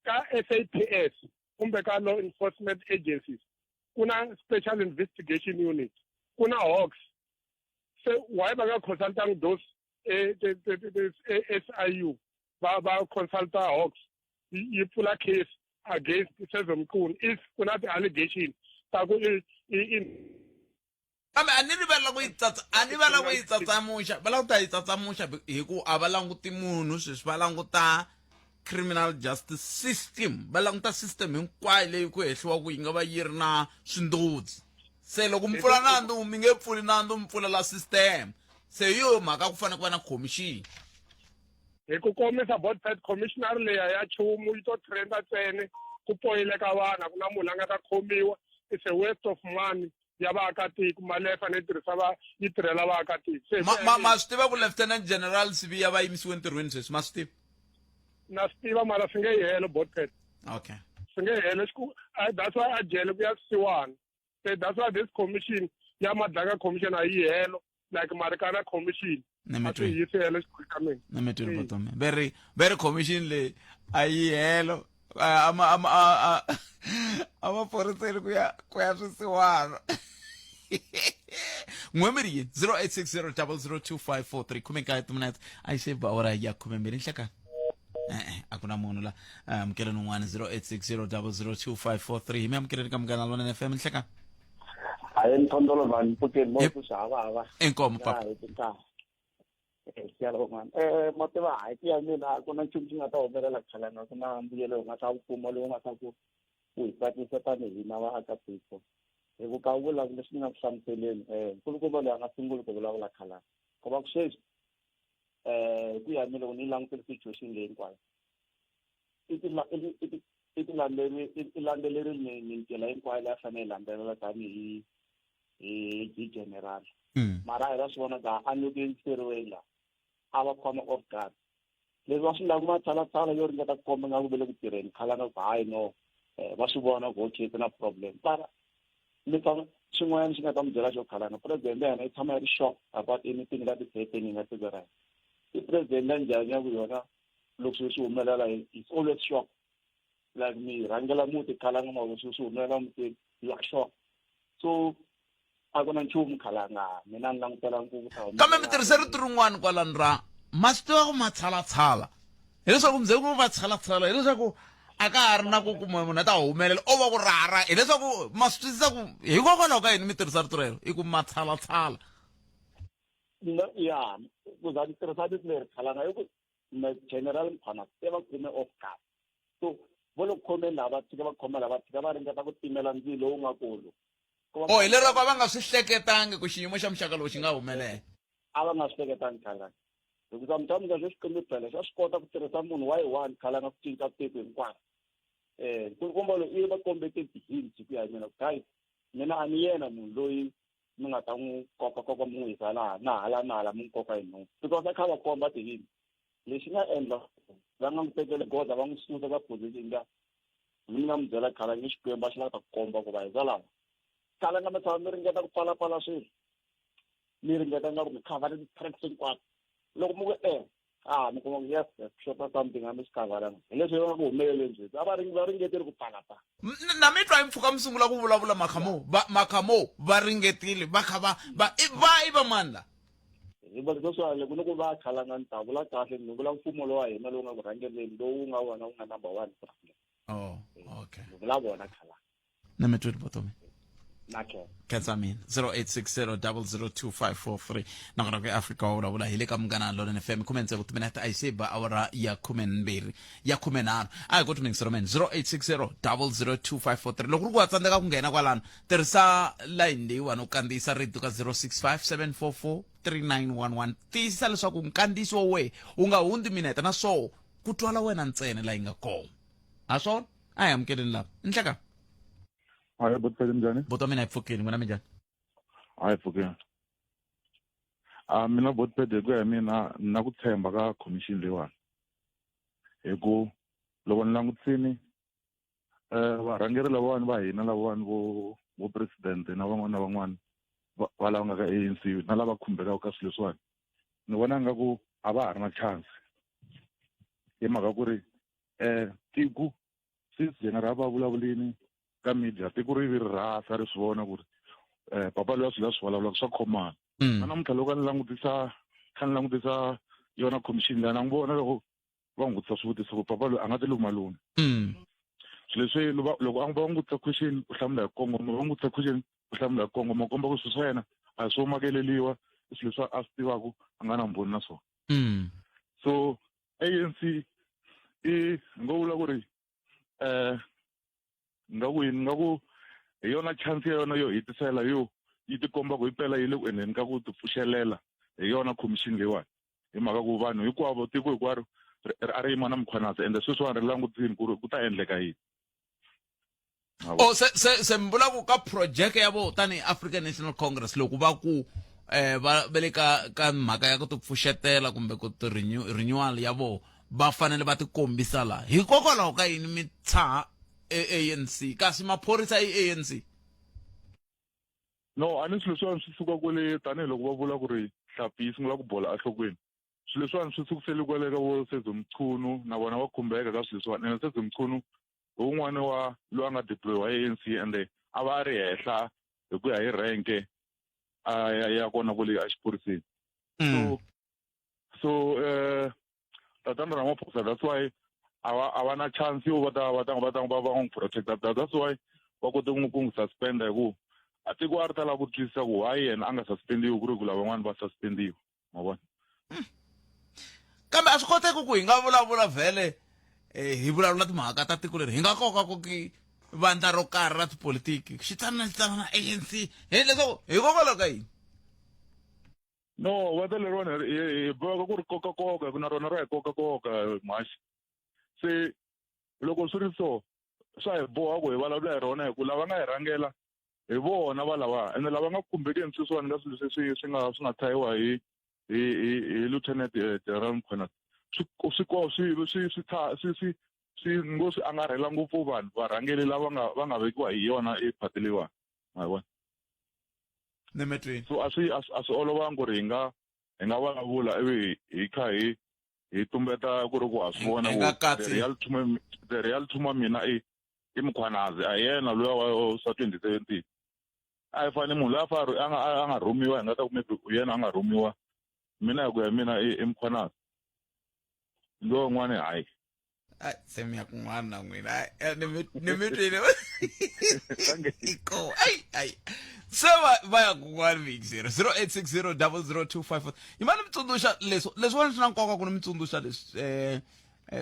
ka SAPS kumbe ka law enforcement agencies ku na special investigation unit ku na Hawks se why va nga consultangi those SIU va va consulta Hawks yi pfula case against Senzo Mchunu if ku na ti-allegation ta ku i kambe a ni ri va lava ku yi tsatsa a ni va lava ku yi tsatsamuxa va lava ku ta yi tsatsamuxa hi ku a va languti munhu sweswi va languta criminal justice system va languta system hinkwayo leyi ku hehliwa ku yi nga va yi ri na swindudzi se loko mi pfula nandzu mi nge pfuli nandzu mi pfulela system se hi yo mhaka ku fanele ku va na commission Hi ku komisa Botpet commissioner leya ya chumu yi to trenda ntsene ku poyileka vanhu a ku na munhu la nga ta khomiwa it's a waste of money ya vaakatiko mali leyi fanele yi tirhisa va yi tirhela vaakatiko se Ma, ma, ma swi tiva ku Lieutenant General Sibiya va yimisiwe ntirhweni sweswi ma swi tiva na swi tiva mara swi nge yi helo Botpet okay swi nge helo xiku that's why a jele ku ya swisiwana se that's why this commission ya Madlanga commission a yi helo like Marikana commission Na a swi mi yisi helo xikhulu xa mina na mi twini vutomi ve ri ve ri commission leyi a yi helo a ma a ma a a va phoriseni ku ya ku ya swisiwana n'we mi ri yini 0860 002543 khume nkaye timinete a yi se ba awara ya khume mbirhi nhlekani e-e a ku na munhu la amukeleni un'wana 0860 002543 hi mi amukeleni ka munghana lonene fm nhlekani Hayi mthondolo vanhu mpfukeni mo ku swi hava Inkomu papa. Hi tintaha. Eh siyala van'wana. Eh ma tiva hayi ku ya mina a ku na nchumu xi nga ta humelela khalanga ku na mbuyelo wu nga ta wu kuma lowu nga ta ku ku hi tsakisa tanihi hina vaakatiko. Hi ku ka vulavula leswi ni nga ku hlamuseleni eh nkulukumba loyi a nga sunguli ku vulavula khalanga. Ko va ku sweswi eh hi ku ya mina loko ni langutile situation leyi hinkwayo i ti i ti i ti landzeleri i landzelerile mintila hinkwayo leyi a fanele yi landzelela tanihi hi hi general mm. mara a hi va swi vona ka a ni ku yingiseriweni la a va khoma off guard leswi va swi lava matshalatshala yo ringeta ku komba nga ku ve le ku tirheni khala nga ku hayi no eh, va swi vona ku okay ku na problem mara mi tshama xin'wanyana xi nga ta mi byela xo khalanga president ya hina yi tshama yi ri shock about anything that is happening ka tiko ra hina i president ya njhani ya ku yona loko swilo swi humelela it's always shock like mi rhangela muti khalanga ma swilo swi humelela mutini you are shocked so a ku na nchumu khalanga mina ni langutela ku ta kambe mi tirhise rito rin'wana kwalani ra ma swi tiva ku matshalatshala hileswaku mze ku matshalatshala hileswaku a ka ha ri na ku kuma munhu a ta humelela o va ku rara hileswaku ma swi twisisa ku hikokwalaho ka yini mi tirhisa rito rero i ku matshalatshala ya ku za ni tirhisa rito leri khalanga i ku general Mkhwanazi se va kume off guard so vo le ku khomeni laha va tshika va khoma laha va tshika va ringeta ku timela ndzilo lowu nga kulu o hi leroko a va nga swi hleketangi ku xiyimo xa muxaka lowu xi nga humelela a va nga swi hleketangi khalanga hikuva sometimes ka xikwembu phela xa swi kota ku tirhisa munhu wa yi one khalanga ku cinca tiko hinkwaro um nkulukumba loyi i va kombete ti-hints ku ya hi mina guys mina a ni yena munhu loyi mi nga ta n'wi kokakoka mi n'wi yisa laha na hala na hala mi n'wi koka hi nhungu because a kha va komba tiyini lexi nga endla va nga n'wi tekeli goza va n'wi susa ka position ya Ni nga mi byela khalanga Xikwembu a xi lava ta ku komba ku va hi lava. Khalanga mi tshama mi ringeta ku pfalapfala swilo. Mi ringeta nga ku mi khavara ti-tracks hinkwato. Loko mi ku e a mi kuma ku yes yes xota something a mi swi khavaranga. Hi leswi va nga ku humeleleni sweswi. A va va ringetile ku pfalapfala. Na mi twa hi mpfhuka mi sungula ku vulavula makhamo va makhamo va ringetile va kha va va i va i va mani la Hi va sweswiwani loko ni ku va khalanga ni ta vula kahle ni vula mfumo lowa hina lowu nga ku rhangeleni lowu nga wona wu nga number one ku rhangela. Oh, okay. Ni vula vona khalanga. Na mi twile botomi. Na khensa. Khensa mina 0860002543 nakona ku eAfrika wa vulavula hi le ka Munghana Lonene FM khume tsevu timinete a yi se ba awara ya khume mbirhi ya 13 a hi koti mingisero mene 0860002543 loko ri ku wa tsandzeka ku nghena kwalano tirhisa layini leyiwani u kandziyisa rito ka 065 744 3911 tiyisisa leswaku nkandziyiso wa wehe wu nga hundzi minete na swoho ku twala wena ntsena la yi nga kona ha swona a hi amukeleni lava nhleka. Hayi buti Pele, minjhani? Buti wa mina, hi pfukile. N'wina minjhani? Hayi pfukile. A mina buti Pele, hi ku ya hi mina ni na ku tshemba ka commission leyiwani, hi ku loko ni langutisini varhangeri lavawani va hina lavawani vo president na van'wana na van'wana va lava nga ka ANC na lava khumbekaka ka swilo leswiwani, ni vona nga ku a va ha ri na chance, hi mhaka ku ri tiko since general va vulavulini ka media, tiko ri vi ri rhasa ri swi vona ku ri papa loyi a swilo a swi vulavulaka swa khomana. Na namuntlha loko a ni langutisa kha ni langutisa yona commission leyi, na n'wi vona loko va n'wi vutisa swivutiso ku papa loyi a nga ti lumalumi. Swilo leswi loko a va n'wi vutisa question u hlamula hi kongoma, va n'wi vutisa question u hlamula hi kongoma, komba ku swilo swa yena a swo makeleliwa, i swilo leswi a swi tivaku, a nga na mbhoni na swona. So ANC i ngo vula ku ri nga ku yini, nga ku hi yona chance ya yona yo hetisela yo yi tikomba ku yi pela yi le ku endleni ka ku tipfuxelela hi yona commission leyiwani, hi mhaka ku vanhu hinkwavo tiko hinkwaro a ri yima na Mkhwanazi, ende sweswiwani ri langutisini ku ri ku ta endleka yini. O se mi vula ku ka project ya vo tanihi African National Congress, loko va ku va ve le ka mhaka ya ku tipfuxetela kumbe ku ti renewal ya vo, va fanele va tikombisa laha, hikokwalaho ka yini mi tshaha ANC kasi maphorisa i ANC? No, a ni swilo leswiwani swi suka kwele, tanihiloko va vula ku ri hlampfi yi sungula ku bola enhlokweni. Swilo leswiwani swi sukusele kwale ka vo Senzo Mchunu, na vona va khumbeka ka swilo leswiwani. Ene Senzo Mchunu hi wun'wani wa loyi a nga deployiwa ANC, ende a va a ri henhla hi ku ya hi rank a ya kona kwale exiphoriseni. So tatana Ramaphosa, that's why a va na chance yo va ta va n'wi protecta. That's why va kote ku n'wi suspenda, hi ku a tiko a ri ta lava ku twisisa ku why yena a nga suspendiwi ku ri ku lavan'wana va suspendiwa, ma vona. Kambe a swi koteki ku hi nga vulavula vhele hi vulavula timhaka ta tiko leri hi nga koka koki vandla ro karhi ra tipolitiki xitsanana xitsanana ANC, hi leswaku hikokwalaho ka yini? No, vandla leriwani hi boheka ku ri kokakoka, hi ku na rona ra hi kokakoka mhaxi. Se loko swi ri so, swa hi boha ku hi vulavula hi rona, hi ku lava nga hi rhangela hi vona va lava, ene lava nga khumbekeni sweswiwani ka swilo leswi swi nga tshahiwa hi Lieutenant General Mkhwanazi, swi swi swi swi swi swi swi swi ngo swi angarhela ngopfu vanhu varhangeli lava nga vekiwa hi yona ephati leyiwani, ma vona. Nemetweni. So a swi olovanga ku ri hi nga vulavula ivi hi kha hi tumbeta ku ri ku ha swi vona ku the real Thuma mina i Mkhwanazi, a yena luya wa swa 2017. A hi fani munhu loyi a fa a nga rhumiwa, hi nga ta ku maybe yena a nga rhumiwa. Mina hi ku ya mina i Mkhwanazi loyi un'wana, hayi. Ai, se mi ya kun'wana na n'wina. Ai, ni mi twile iko. Ai ai, se va ya kun'wana mixer 08600025. Yimani mi tsundzuxa leswi leswiwani swi na nkoka ku ni mi tsundzuxa leswi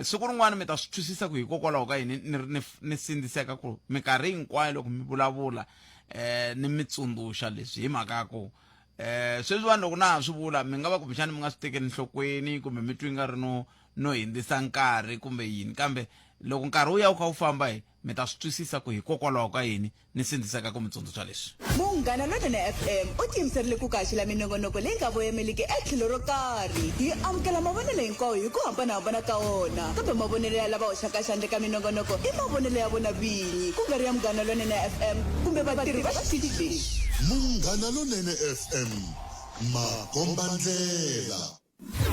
siku rin'wana mi ta swi twisisa ku hikokwalaho ka yini ni sindziseka ku minkarhi hinkwayo loko mi vulavula ni mi tsundzuxa leswi, hi mhaka ya ku sweswiwani loko na ha swi vula mi nga va kumbexani mi nga swi tekeli enhlokweni kumbe mi twi nga ri no hindzisa nkarhi kumbe yini, kambe Loko nkarhi wu ya wu kha wu famba hi mi ta swi twisisa ku hikokwalaho ka yini ni sindziseka ku mi tsundzuxa leswi. Munghana Lonene FM u tiyimiserile ku ku haxela minongonoko leyi nga voyameliki etlhelo ro karhi. Hi amukela mavonelo hinkwawo hi ku hambana-hambana ka wona, kambe mavonelo ya lava hoxaka xandla eka minongonoko i mavonelo ya vona vinyi, ku nga ri ya Munghana Lonene FM kumbe vatirhi va xitichi lexi. Munghana Lonene FM, makombandlela.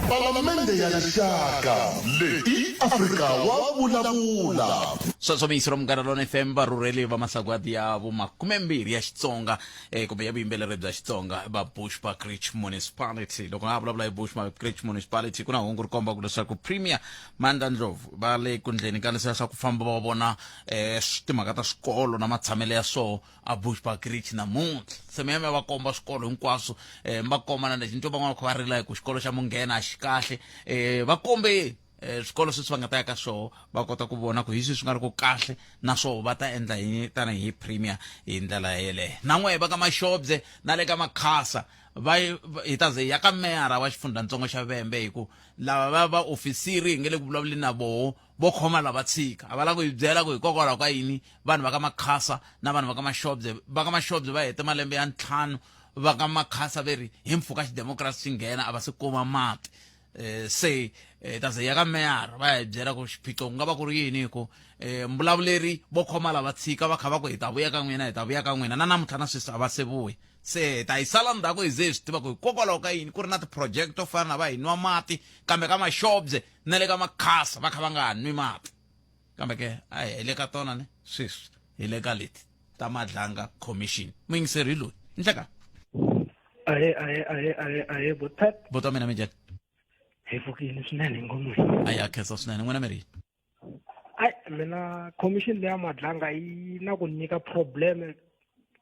Palamende ya Rixaka leyi Afrika wa vulavula. Sweswo miyisi ra Munghana Lona FM, varhurheli va masagwadi ya vumakumembirhi ya Xitsonga kumbe ya vuyimbeleri bya Xitsonga va Bushbuckridge Municipality. Loko ha vulavula hi Bushbuckridge Municipality, ku na hungu ri kombaka leswaku Premier Mandla Ndlovu va le ku ndleni ka leswiya swa ku famba va vona timhaka ta swikolo na matshamelo ya swoho a Bushbuckridge namuntlha. Se mi ya mi ya va komba swikolo hinkwaswo, mi va komba na lexi ni twa van'wana va kha va rila hi ku xikolo xa Munghena a xi kahle. Va kombe swikolo sweswi va nga ta ya ka swoho, va kota ku vona ku hi swihi swi nga ri ku kahle na swoho va ta endla yini tanihi Premier hi ndlela yeleyo. Na n'wehe va ka Mashobye na le ka Makhasa va hi ta ze hi ya ka meyara wa xifundzatsongo xa Vhembe hi ku lava va vaofisiri hi nge le ku vulavuleni na voho vo khoma lava tshika a va lava ku hi byela ku hikokwalaho ka yini vanhu va ka Makhasa na vanhu va ka Mashobye, va ka Mashobye va hete malembe ya ntlhanu, va ka Makhasa ve ri hi mpfhuka xidemokirasi xi nghena a va se kuma mati. Se ta ze ya ka meyara va ya hi byela ku xiphiqo ku nga va ku ri yini hi ku mbulavuleri vo khoma lava tshika va kha va ku hi ta vuya ka n'wina, hi ta vuya ka n'wina, na namuntlha na sweswi a va se vuyi. Se hi ta yi sala ndzhaku hi ze hi swi tiva ku hikokwalaho ka yini ku ri na ti-project to fana na va hi nwa mati kambe ka Mashobye na le ka Makhasa va kha va nga ha nwi mati. Kambe ke a hi le ka tona ne sweswi hi le ka leti ta Madlanga Commission. Muyingiseri hi loyi nhleka. Ahe ahe ahe ahe ahe botat. Bota mina minjhani? Hi pfukile swinene ngomweni. A ya khensa swinene n'wina mi ri. Ai mina commission leya Madlanga yi na ku nyika problem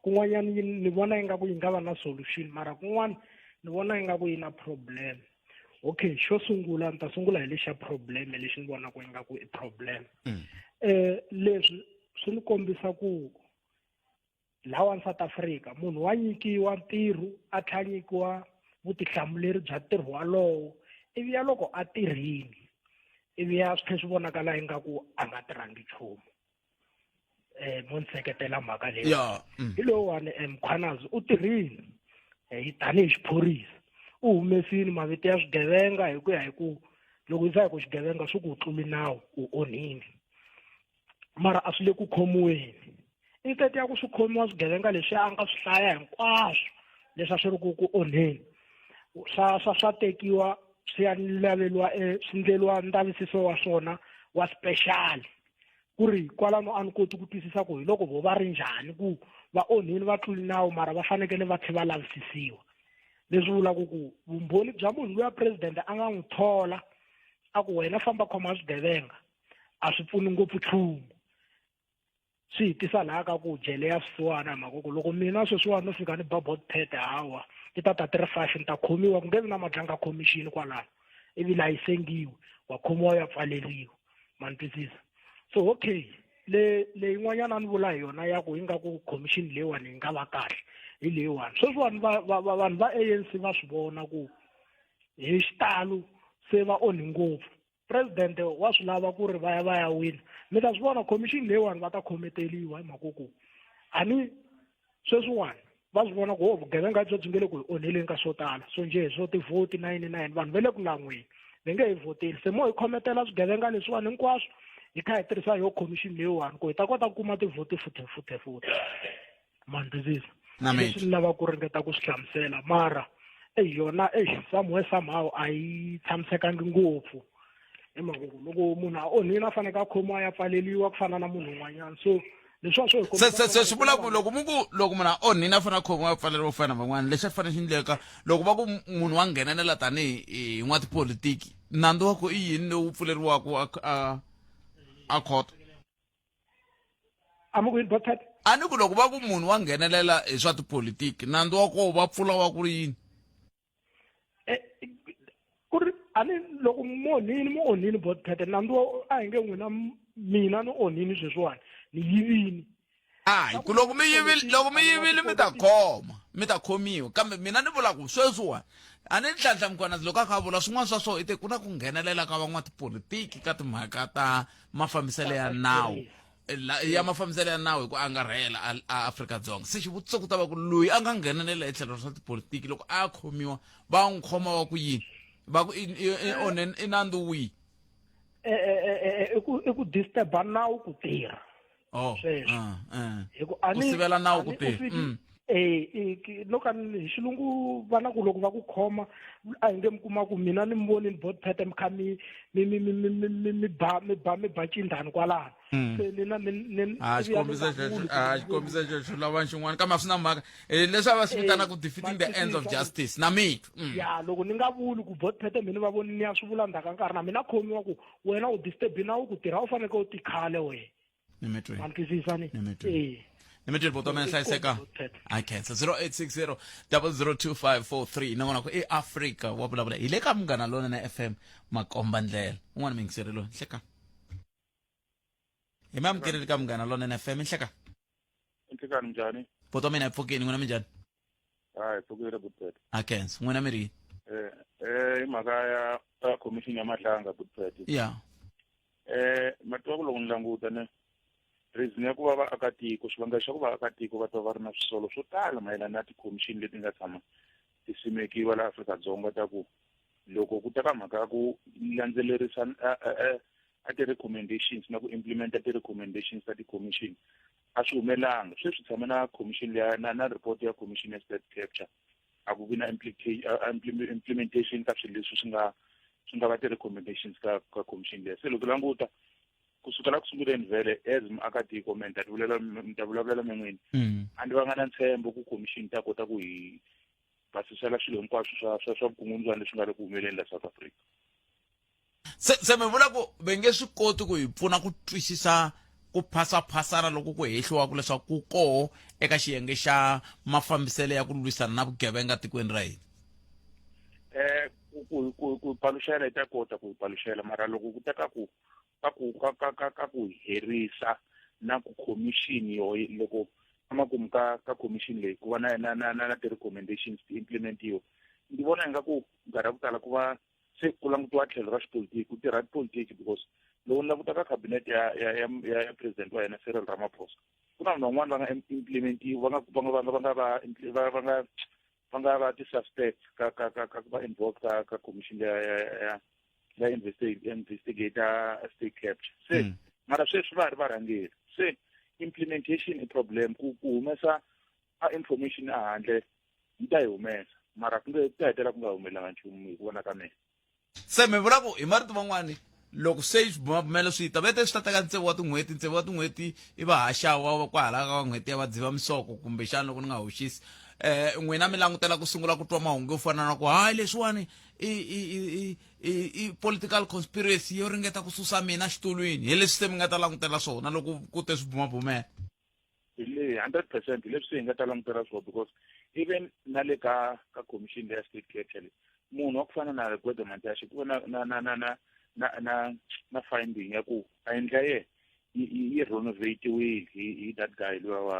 kun'wanyana ni vona ingaku yi nga va na solution mara kun'wana ni vona ingaku yi na problem. Okay, xo sungula ni ta sungula hi lexa problem lexi ni vonaka ingaku i problem. Leswi swi ni kombisa ku lawani South Africa munhu wa nyikiwa ntirho a tlhela nyikiwa vutihlamuleri bya ntirho walowo ivi ya loko a tirhini ivi ya swi tlhela swi vonakala ingaku a nga tirhangi nchumu. Mo ni seketela mhaka leyi. Hi lowuwani Mkhwanazi u tirhile tanihi xiphorisa, u humesile mavito ya swigevenga hi ku ya hi ku loko yi za hi ku xigevenga swi ku u tluli nawu u onhile, mara a swi le ku khomiweni. Instead ya ku swi khomiwa swigevenga leswi a nga swi hlaya hinkwaswo leswi a swi ri ku onheni, swa tekiwa swi ya laveliwa, swi ndleliwa ndzavisiso wa swona wa special. Ku ri kwalano a ni koti ku twisisa ku hi loko vo va ri njhani ku va onhile va tluli nawu mara va fanekele va tlhela va lavisisiwa. Leswi vulaka ku vumbhoni bya munhu luya president a nga n'wi thola a ku wena famba khoma swigevenga a swi pfuni ngopfu nchumu. Swi hi tisa laha ka ku jele ya swisiwana hi mhaka ku loko mina sweswiwani no fika ni ba bot pad hawa ti ta ta ti ri 5 ni ta khomiwa ku nge vi na Madlanga Commission kwalano ivi laha yi sengiwe wa khomiwa ya pfaleriwa. Ma ni twisisa? So okay, le leyin'wanyana a ni vula hi yona ya ku ingaku commission leyiwani yi nga va kahle hi leyiwani. Sweswiwani vanhu va ANC va swi vona ku hi xitalo se va onhi ngopfu. President wa swi lava ku ri va ya va ya wina. Mi ta swi vona commission leyiwani va ta khometeliwa hi mhaka ku a ni sweswiwani va swi vona ku ho vugevenga byo byi nge le ku hi onheleni ka swo tala. So njhe swo tivhoti na yini na yini vanhu va le ku lan'weni va nge hi vhoteli. Se mo hi khometela swigevenga leswiwani hinkwaswo hi kha hi tirhisa yo commission leyiwani ku hi ta kota ku kuma tivhoti futhe futhe futhe. Ma ni twisisa? Na mina. Leswi ni lavaka ku ringeta ku swi hlamusela mara eyi yona eyi somewhere somehow a yi tshamisekangi ngopfu. Hi mhaka ku loko munhu a onhile a fanekele a khomiwa ya pfaleriwa ku fana na munhu un'wanyana. So leswiwa swo hi Se se se swi vula ku loko mu ku loko munhu a onhile a fanele a khomiwa a pfaleriwa ku fana na van'wana, lexi a fanele xi endleka loko va ku munhu wa nghenelela tanihi hi n'watipolitiki, nandzu wa ku i yini lowu pfuleriwaka a khoto? A mi ku yini, Doctor? A ni ku loko va ku munhu wa nghenelela hi swa tipolitiki, nandzu wa koho va pfula wa ku ri yini? Ku ri a ni loko mu onhini mu onhini bot pete nandzu wa a hi nge n'wina mina ni onhini sweswiwani ni yivini. A hi ku loko mi yivile loko mi yivile mi ta khoma mi ta khomiwa kambe mina ni vula ku sweswiwani a ni Nhlanhla Mkhwanazi loko a kha a vula swin'wana swa swona i te ku na ku nghenelela ka van'watipolitiki ka timhaka ta mafambiselo ya nawu ya mafambiselo ya nawu hi ku angarhela a Afrika-Dzonga se xivutiso ku ta va ku loyi a nga nghenelela hi tlhelo ra swa tipolitiki loko a khomiwa va n'wi khoma wa ku yini va ku i onhe i nandzu wihi i ku disturba nawu ku tirha oh sweswo ah, eh. hi ku a ku ni sivela nawu a ku ni u tirha fiki eh no ka hi xilungu va na ku loko va ku khoma a hi nge mi kuma ku mina ni mi vonini bot pet mi kha mi mi mi mi mi mi mi mi ba mi ba mi ba cindhani kwalano se ni na ni ni a ivi ya ni xikombiso nga xexo vuli ku a ni xikombiso vonile xexo lava xin'wana kambe a swi na mhaka leswi a va swi eh vitanaka ma defeating the ends of twisisa ku justice na mitwa ya loko ni nga vuli ku bot pet mina va voni ni ya swi vula ndzhaku ka nkarhi na mina khomiwa ku wena u disturb nawu ku tirha u fanekele u tikhale wena ni mi twini ma ni twisisa ni ni mi twini eh ni mi twini buti wa mina i hlayiseka kombi bot pet a khensa 0860 002543 nakona ku i Afrika wa vulavula hi le ka Munghana Lonene FM makomba ndlela un'wana miyingiseri loyi nhleka hi mi amukeleli ka Munghana Lonene FM nhleka Nhlekani njhani? buti wa mina hi pfukini n'wina minjhani Hayi, pfukile Butpet. a khensa n'wina mi ri yini Eh, eh hi mhaka ya ya commission ya Madlanga Butpet. ya Eh, matiwa ku loko ni languta ne reason ya ku va vaakatiko xivangelo xa ku vaakatiko va twa va ri na swisolo swo tala mayelana na tikhomixini leti nga tshama ti simekiwa laha Afrika-Dzonga ta ku loko ku ta ka mhaka ya ku landzelerisa a ti-recommendations na ku implementa ti-recommendations ta ti-commission a swi humelanga sweswi tshame na commission leya na, na report ya commission ya state capture a ku vi na implementation ka swilo leswi swi nga swi nga va ti-recommendations ka ka commission leya se loko languta kusukela ku sunguleni vhele as muakatiko me ni ta tivulela ni ta vulavulela me n'wini a ni vanga na ntshembo ku commission ta kota ku hi basisela swilo hinkwaswo swa swa swa vukungundzwana leswi nga le ku humeleni la South Africa se se mi vula ku ve nge swi koti ku hi pfuna ku twisisa ku phasaphasana loko ku hehliwaka leswaku ku koho eka xiyenge xa mafambiselo ya ku lwisana na vugevenga tikweni ra hina eh ku ku ku paluxela yi ta kota ku paluxela mara loko ku ta ka ku ka ku ka ka ka ka ku herisa na ku commission yo loko emakumu ka ka commission leyi ku va na na na na, na ti-recommendations ti implementiwa ndzi vona ingaku nkarhi wa ku tala ku va se ku langutiwa tlhelo ra xipolitiki ku tirha tipolitiki because loko ni languta ka cabinet ya ya ya ya president wa hina Cyril Ramaphosa ku na vanhu van'wani va nga implementiwa va nga va nga va nga va nga va va nga va nga va ti-suspects ka ka ka ka va involved ka ka commission ya ya ya ya investigator state capture se mara sweswi va ha ri varhangeri se implementation i problem ku ku humesa a information a handle yi ta yi humesa mara ku nge ta hetelela ku nga humelelanga nchumu hi ku vona ka mina se mi vula ku hi marito man'wani loko se swibumabumelo swi ta vete swi ta teka tsevu wa tin'hweti tsevu wa tin'hweti i va haxawa wa kwahala ka n'hweti ya vadziva misoko kumbexana loko ni nga hoxisi eh n'wina mi langutela ku sungula ku twa mahungu yo fana na ku hayi leswiwani i i i i i political conspiracy yo ringeta ku susa mina xitulwini hi leswi se mi nga ta langutela swona loko ku te swibumabumelo hi le 100% hi leswi se hi nga ta langutela swona because even na le ka ka commission leya state capture leyi munhu wa ku fana na Gwede Mantashe ku va na na na na na na na na finding ya ku a endla ye yi renovatiwile hi hi that guy luya wa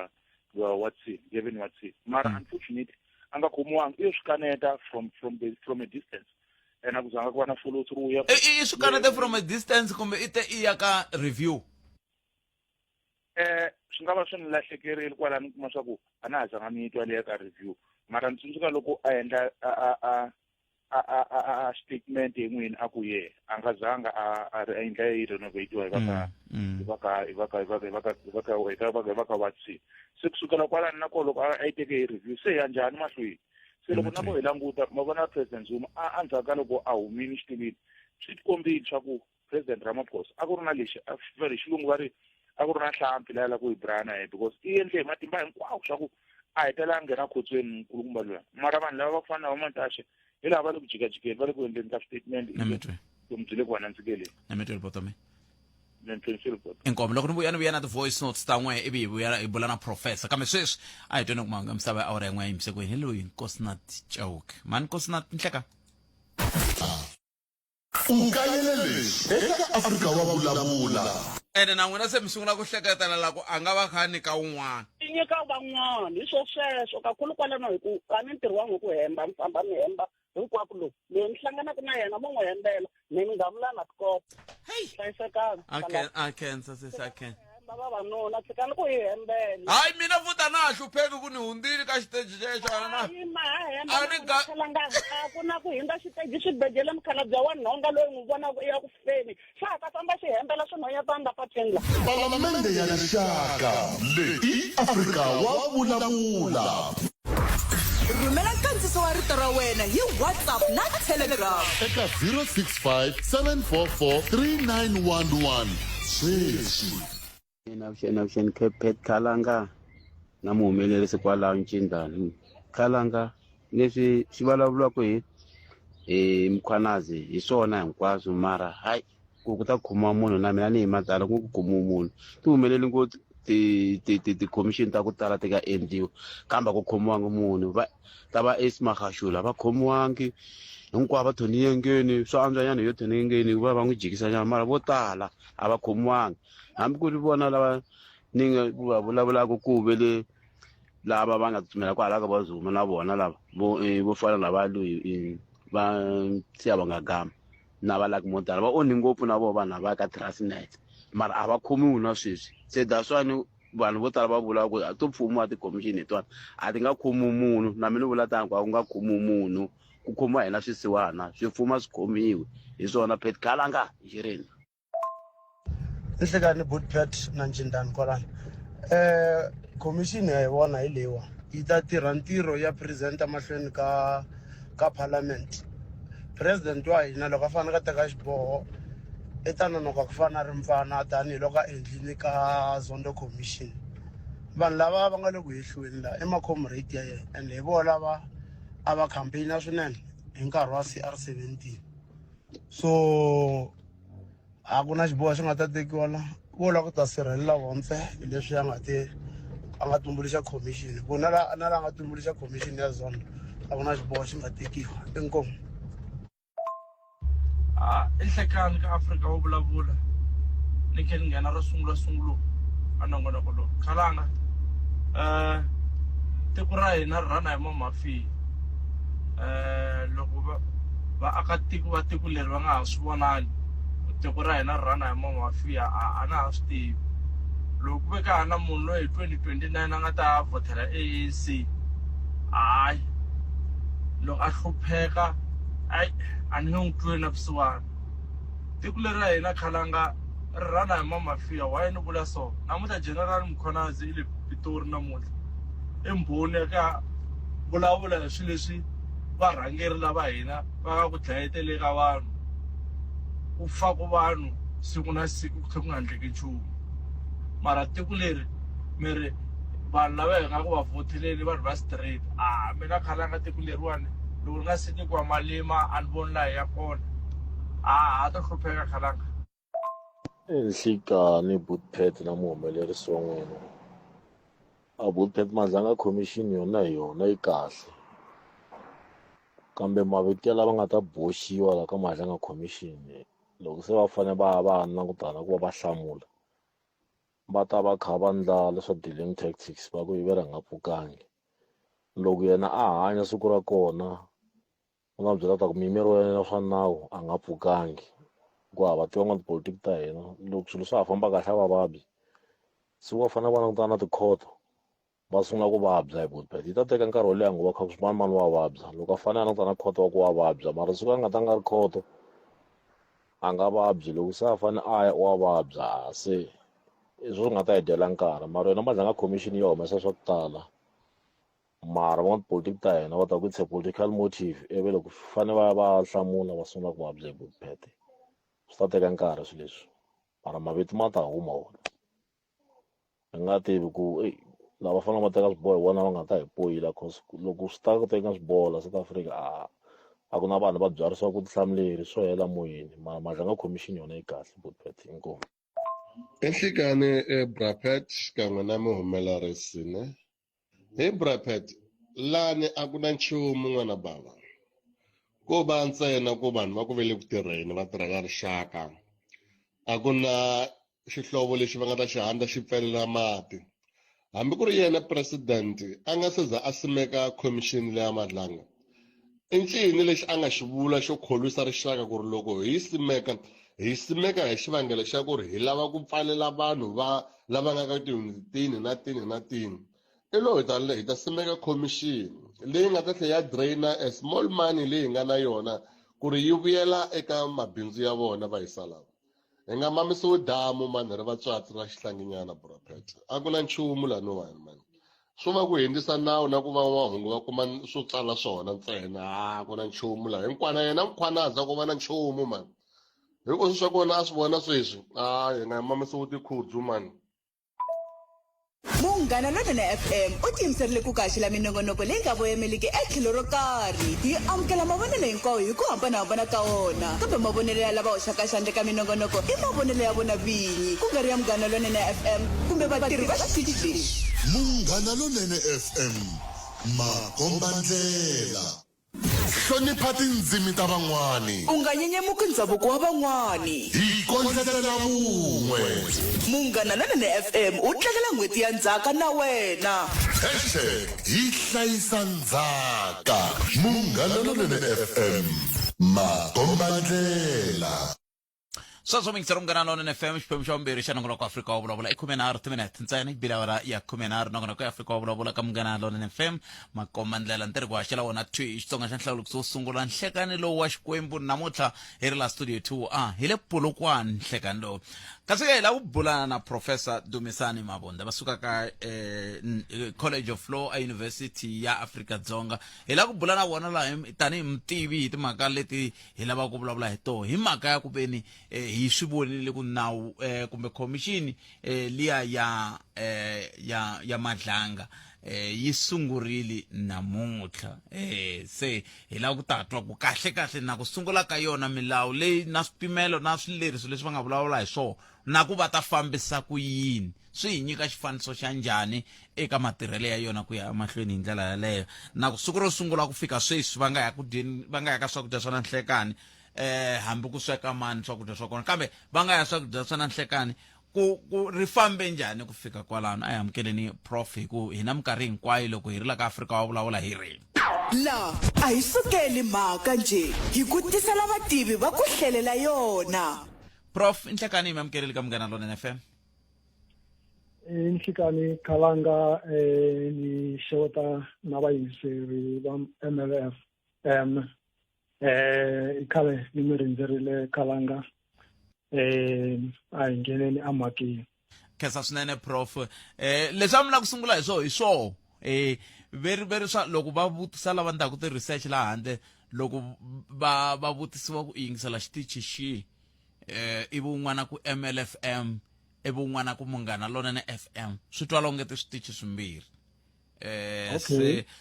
luya Watson Gavin Watson mara unfortunately a nga khomiwanga i swi kaneta from from the from a distance and a ku zanga ku va na follow through ya i swi kanete from a distance kumbe i te i ya ka review eh swi nga va swi ni lahlekerile kwalano ni kuma swa ku a na ha zanga ni twa leya ka review mara ni tsundzuka loko a endla a a a a a a a statement hi n'wini a ku ye a nga zanga a a ri endla yi renovatiwa hi va ka hi va ka hi va ka hi va ka hi va ka hi va ka hi va ka hi va ka Watson se kusukela kwalano na kona loko a yi teke hi review se ya njhani mahlweni se loko na ko hi languta ma vona president Zuma a endzhaku ka loko a humile xitulwini swi tikombile swa ku president Ramaphosa a ku ri na lexi va ri xilungu va ri a ku ri na nhlampfi leyi a lava ku yi brana ye because i endle hi matimba hinkwawo swa ku a hetelela a nghena khotsweni nkulukumba luya mara vanhu lava va ku fana na vamantashe hi laha va le ku jikajikeni va le ku endleni ka statement vutomi byi le ku va nandzikeleni inkomo loko ni vuya ni vuya na ti-voice notes ta n'we ivi hi vuya hi bula na professor kambe sweswi a hi tweni ku mahungu ya misava ya awara yin'we ya yimisekweni hi loyi nkosinat chauke mani nkosinat nhleka U kayele leswi eka Afrika wa Vulavula. Ene na n'wina se mi sungula ku hleketelela ku a nga va kha a nyika wun'wana. I nyika van'wana hi swo sweswo kakhulu kwalano hi ku a ni ntirho wa n'wi ku hemba mi famba mi hemba hinkwako lowu loyi mi hlanganaka na yena mo n'wi hembela mi mi ngamulana tikota hlayisekani A khensa sesi a khensa. Hemba vavanuna tshikani ku hi hembela. Hayi mina futhi a na ha hlupheki ku ni hundzile ka xiteji xexo a na Yima ha hemba A ni ga- khalanga a ku na ku hindza xiteji xibedlhele mukhalabye wa nhonga loyi n'wi vonaka i ya ku feni xa ha ta famba xi hembela swinhwanyetana la patwini la. Palamende ya Rixaka leyi i Afrika wa vulavula. Rhumela nkandziso wa rito ra wena hi WhatsApp na Telegram. Eka 065 744 3911 sweswi. Ina avuxeni avuxeni Cape Khalanga na muhumelerisi kwalaho Ncindani Khalanga leswi swi vulavuriwaka hi hi Mkhwanazi hi swona hinkwaswo mara hayi ku ku ta khomiwa munhu na mina ni hi madzala ku ku khomiwa munhu ti humeleli ngopfu ti ti ti ti-commission ta ku tala ti nga endliwa kambe a ku khomiwangi munhu va ta va Ace Magashula va khomiwangi hinkwavo va Tony Yengeni swa antswa nyana yo Tony Yengeni va va n'wi jikisa nyana mara vo tala a va khomiwangi hambi ku ri vona lava ni nga va vulavulaka ku ve le lava va nga tsutsumela kwala ka va Zuma na vona lava vo vo fana na va loyi va Siyabonga Gama na va Lucky Montana va onhi ngopfu na vona vanhu lava ka Transnet mara a va khomiwi na sweswi se that's why ni vanhu vo tala va vula ku a to pfumiwa ti-commission hi tona a ti nga khomiwi munhu na mina ni vula tani ku a ku nga khomiwi munhu ku khomiwa hina swisiwana swi pfuma swi khomiwi hi swona Pat Khalanga hi xirini. Nhlekani Bootpet na Ncindani kwalano khomixini ya hi vona hi leyiwa yi ta tirha ntirho ya present mahlweni ka ka parliament president wa hina loko a fanele ka teka xiboho i ta nonoka ku fana na ri mpfana tanihiloko a endlile ka Zondo commission vanhu lava va nga le ku hehliweni la i ma-comrade ya yena and hi vona lava a va campaign-a swinene hi nkarhi wa C_R 17 so a ku na xiboho xi nga ta tekiwa la vo lava ku ta sirhelela vona ntsena hi leswi a nga te a nga tumbuluxa commission ku na la na la nga tumbuluxa commission ya zone a ku na xiboho xi nga tekiwa inkomu. A i nhlekani ka Afrika wo vulavula ni khe ni nghena ro sungula sunguleni a nongonoko lowu khalanga um tiko ra hina ri rhana hi mamafiya um loko va vaakatiko va tiko leri va nga ha swi vonangi tiko ra hina ri rhana hi mamafiya a a na ha swi tivi loko ku ve ka ha na munhu loyi hi 2029 a nga ta vhotela A_N_C hayi loko a hlupheka ayi a ni nge n'wi tweli na vusiwana tiko leri ra hina khalanga ri rhana hi mamafiya why ni vula so namuntlha General Mkhwanazi i le Pitori namuntlha i mbhoni ya ka vulavula hi swilo leswi varhangeri lava hina va nga ku dlayeteleni ka vanhu ku faku vanhu siku na siku ku tlhe ku nga endleki nchumu mara tiko leri mi ri vanhu lava hi nga ku va vhoteleni vanhu va straight a mina khalanga tiko leriwani loko ri nga se nyikiwa malima a ni voni laha hi ya kona a ha to hlupheka khalanga. Nhlikani Bootpet na muhumelerisi wa n'wina a Bootpet Madlanga commission yona hi yona yi kahle kambe mavito ya lava nga ta boxiwa la ka Madlanga commission loko se va fanele va ya va ya langutana ku va va hlamula va ta va kha va ndla leswa delaying tactics va ku yi ve ri nga pfukangi loko yena a hanya siku ra kona U nga byela ta ku muyimeri wa yena swa nawu a nga pfukangi hikuva ha va tiva n'watipolotiki ta hina loko swilo swa ha famba kahle a va vabyi siku va fanele va langutana na tikhoto va sungula ku vabya hi but yi ta teka nkarhi wo leha ngo va kha ku mani mani wa vabya loko a fanele a langutana na khoto wa ku wa vabya mara siku a nga ta nga ri khoto a nga vabyi loko se a fanele a ya wa vabya se i swo nga ta hi dyela nkarhi mara yona Madlanga commission yi humesa swa ku tala. Mara van'watipolitiki ta hina va ta ku it's a political motive ivi loko fane va ya va hlamula va sungula ku vabya hi Bookpet swi ta teka nkarhi swilo leswi mara mavito ma ta huma wona hi nga tivi ku eyi lava fanele va teka swiboho hi vona va nga ta hi poyila cause loko swi ta ku teka swiboho la South Africa a a ku na vanhu va byarisiwaka vutihlamuleri swo hela moyeni mara Madlanga commission yona yi kahle Bookpet inkomu. I nhlikani bra Pat xikan'we na muhumelerisi ne. He bra Pat lani a ku na nchumu n'wana bava. Ko va ntsena ku vanhu va ku ve le ku tirheni va tirhela rixaka. A ku na. xihlovo lexi va nga ta xi handza xi pfelela mati. Hambi ku ri yena president a nga se za a simeka khomixini leya Madlanga, i ncini lexi a nga xi vula xo kholwisa rixaka ku ri loko hi yi simeka, hi yi simeka hi xivangelo xa ku ri hi lava ku pfalela vanhu va lava nga ka tiyuniti tini na tini na tini? I lo hi ta hi ta simeka khomixini leyi nga ta tlhela ya drain-a a small money leyi hi nga na yona ku ri yi vuyela eka mabindzu ya vona vayisa lava. Hi nga mamisiwi damu mani hi ri vatswatsi ra xihlanginyana bro Pat. A ku na nchumu laniwani mani. Swo va ku hundzisa nawu na ku va van'wamahungu va kuma swo tsala swona ntsena a ku na nchumu laha. Hinkwana yena Mkhwanazi a ko va na nchumu mani. Hinkwaswo swa kona a swi vona sweswi a hi nga mamisiwi tikhudzu mani. Munghana Lonene FM u tiyimiserile ku kaxela minongonoko leyi nga voyemeliki etlhelo ro karhi. Hi amukela mavonelo hinkwawo hi ku hambanahambana ka wona, kambe mavonelo ya lava hoxaka xandla eka minongonoko i mavonelo ya vona vinyi, ku nga ri ya Munghana Lonene FM kumbe vatirhi va xitichi lexi. Munghana Lonene FM, makombandlela. Hlonipha tindzimi ta van'wani. U nga nyenyemuki ndzhavuko wa van'wani. Hi kondletela vun'we. Munghana Lonene FM u tlangela n'hweti ya ndzhaka na wena. Hashtag hi hlayisa ndzhaka. Munghana Lonene FM, makombandlela. Sweswo mingisero Munghana Lonene FM, xiphemu xa vumbirhi xa nongonoko wa Afrika wa Vulavula. I 13 timinete ntsena yi bile awara ya 13. Nongonoko ya Afrika wa Vulavula ka Munghana Lonene FM, makomba ndlela ntirho ku haxela wona thwi Xitsonga xa nhlawulikiso wo sungula nhlekani lowu wa Xikwembu. Namuntlha hi ri la studio 2 a hi le Polokwane nhlekani lowu, kasi ke hi lava ku bulana na Professor Dumisani Mabunda va suka ka College of Law a University ya Afrika Dzonga. Hi lava ku bula na vona laha tanihi mutivi hi timhaka leti hi lavaka ku vulavula hi toho, hi mhaka ya ku veni hi swi vonile ku nawu kumbe khomixini liya ya ya ya Madlanga yi sungurile namuntlha. Se hi lava ku ta twa ku kahle kahle na ku sungula ka yona, milawu leyi na swipimelo na swileriso leswi va nga vulavula hi swona, na ku va ta fambisa ku yini, swi hi nyika xifaniso xa njhani eka matirhelo ya yona ku ya emahlweni hi ndlela yaleyo, na ku siku ro sungula ku fika sweswi va nga ya ku dyeni, va nga ya ka swakudya swa na nhlekani, hambi ku sweka mani swakudya swa kona, kambe va nga ya swakudya swa na nhlekani ku ri fambe njhani ku fika kwalano. A hi amukeleni prof, hi ku hina minkarhi hinkwayo loko hi ri la ka Afrika wa Vulavula hi ri La a hi sukeli mhaka njhe, hi ku tisela vativi va ku hlelela yona. Prof, nhlekani hi mi amukeleli ka Munghana Lonene FM. Nhlekani Khalanga, ni xeweta na vayingiseri va MLF M. I khale ni mi rindzerile Khalanga, a hi ngheneni emhakeni. Khensa swinene prof. Leswi a mi lava ku sungula hi swoho hi swoho, veri veri swa loko va vutisa lava ndlaku ti-research laha handle, loko va vutisiwa ku yingisela xitichi xihi, ivi un'wana ku MLFM, ivi un'wana ku Munghana Lonene FM, swi twala onge ti switichi swimbirhi.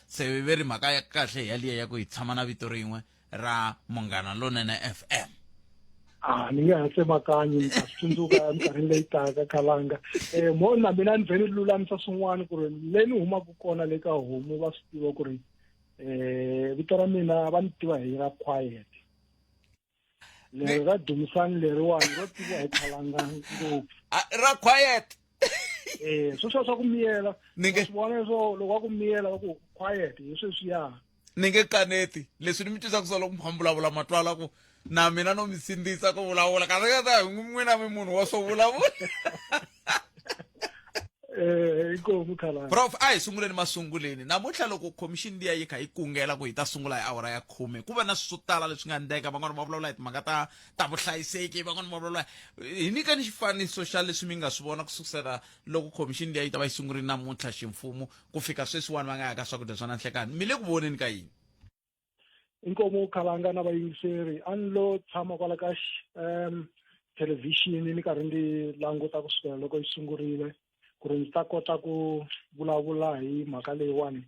Se veri mhaka ya kahle yaliya ya ku hi tshama na vito rin'we ra Munghana Lonene FM. A ni nge ha tsemakanyi, ni ta swi tsundzuka eminkarhini leyi taka Khalanga. Mo na mina ni vhele ni lulamisa swin'wana ku ri le ni humaka kona le ka homu va swi tiva ku ri vito ra mina va ni tiva hi ra quiet. Leri ra Dumisani leriwani ro tiviwa hi Khalanga ngopfu. Ra quiet. Sweswo swa ku miyela. Ni nge swi vona leswo loko va ku miyela va ku quiet hi sweswiya. Ni nge kaneti leswi ni mi twisaka swa loko mi vulavula matwala ku na mina no mi sindzisa ku vulavula, kasi ka ta n'wina mi munhu wa swo vulavula. Inkomu Khalanga. Prof, a hi sunguleni masunguleni. Namuntlha loko khomixini liya yi kha yi kungela ku hi ta sungula hi awara ya 10, ku va na swilo swo tala leswi nga endleka. Van'wana va vulavula hi timhaka ta vuhlayiseki, van'wana va vulavula hi nyikani xifaniso xa leswi mi nga swi vona ku sukusela loko khomixini liya yi ta va yi sungurile namuntlha ximfumo ku fika sweswiwani va nga ya ka swakudya swa na nhlekani. Mi le ku voneni ka yini? Inkomu Khalanga na vayingiseri, a ni lo tshama kwala ka thelevhixini ni karhi ndzi languta kusukela loko yi sungurile ku ri ndzi ta kota ku vulavula hi mhaka leyiwani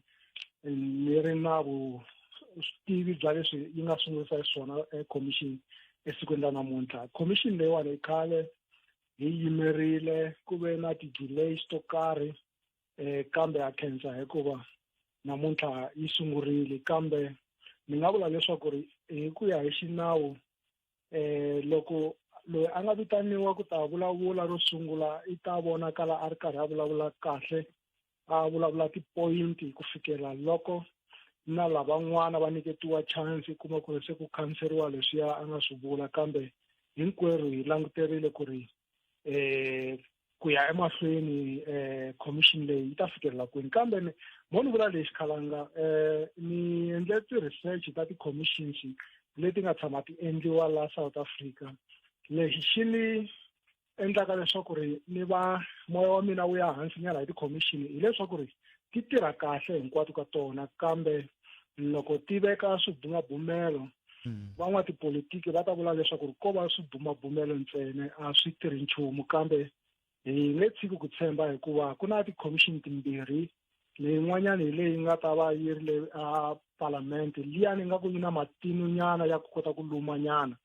ni ri na vutivi bya leswi yi nga sungurisa xiswona commission esikwini ra namuntlha. Commission leyiwani i khale hi yimerile, ku ve na ti-delays to karhi, kambe ha khensa hikuva namuntlha yi sungurile. Kambe ni nga vula leswaku ri hi ku ya hi xinawu, loko loyi a nga vitaniwa ku ta vulavula ro sungula i ta vonakala a ri karhi a vulavula kahle a vulavula tipoyinti ku fikela loko na lavan'wana va nyiketiwa chance i kuma ku ri se ku khanseriwa leswiya a nga swi vula kambe hinkwerhu hi languterile ku ri eh ku ya emahlweni eh commission leyi yi ta fikelela kwini kambe ni mo ni vula lexi khalanga eh ni endle ti-research ta ti-commissions leti nga tshama ti endliwa la South Africa lexi xi ni endlaka leswaku ri ni va moya wa mina wu ya hansi nyana hi ti-commission hileswaku ri ti tirha kahle hinkwato ka tona kambe loko ti veka swibumabumelo hmm. van'watipolitiki va ta vula leswaku ri ko va swibumabumelo ntsena a swi tirhi nchumu kambe hi nge tshiki ku tshemba hikuva ku na ti-commission timbirhi leyin'wanyana hi leyi nga ta va yi ri le a palamende liyani nga ku yi na matinu nyana ya ku kota ku luma nyana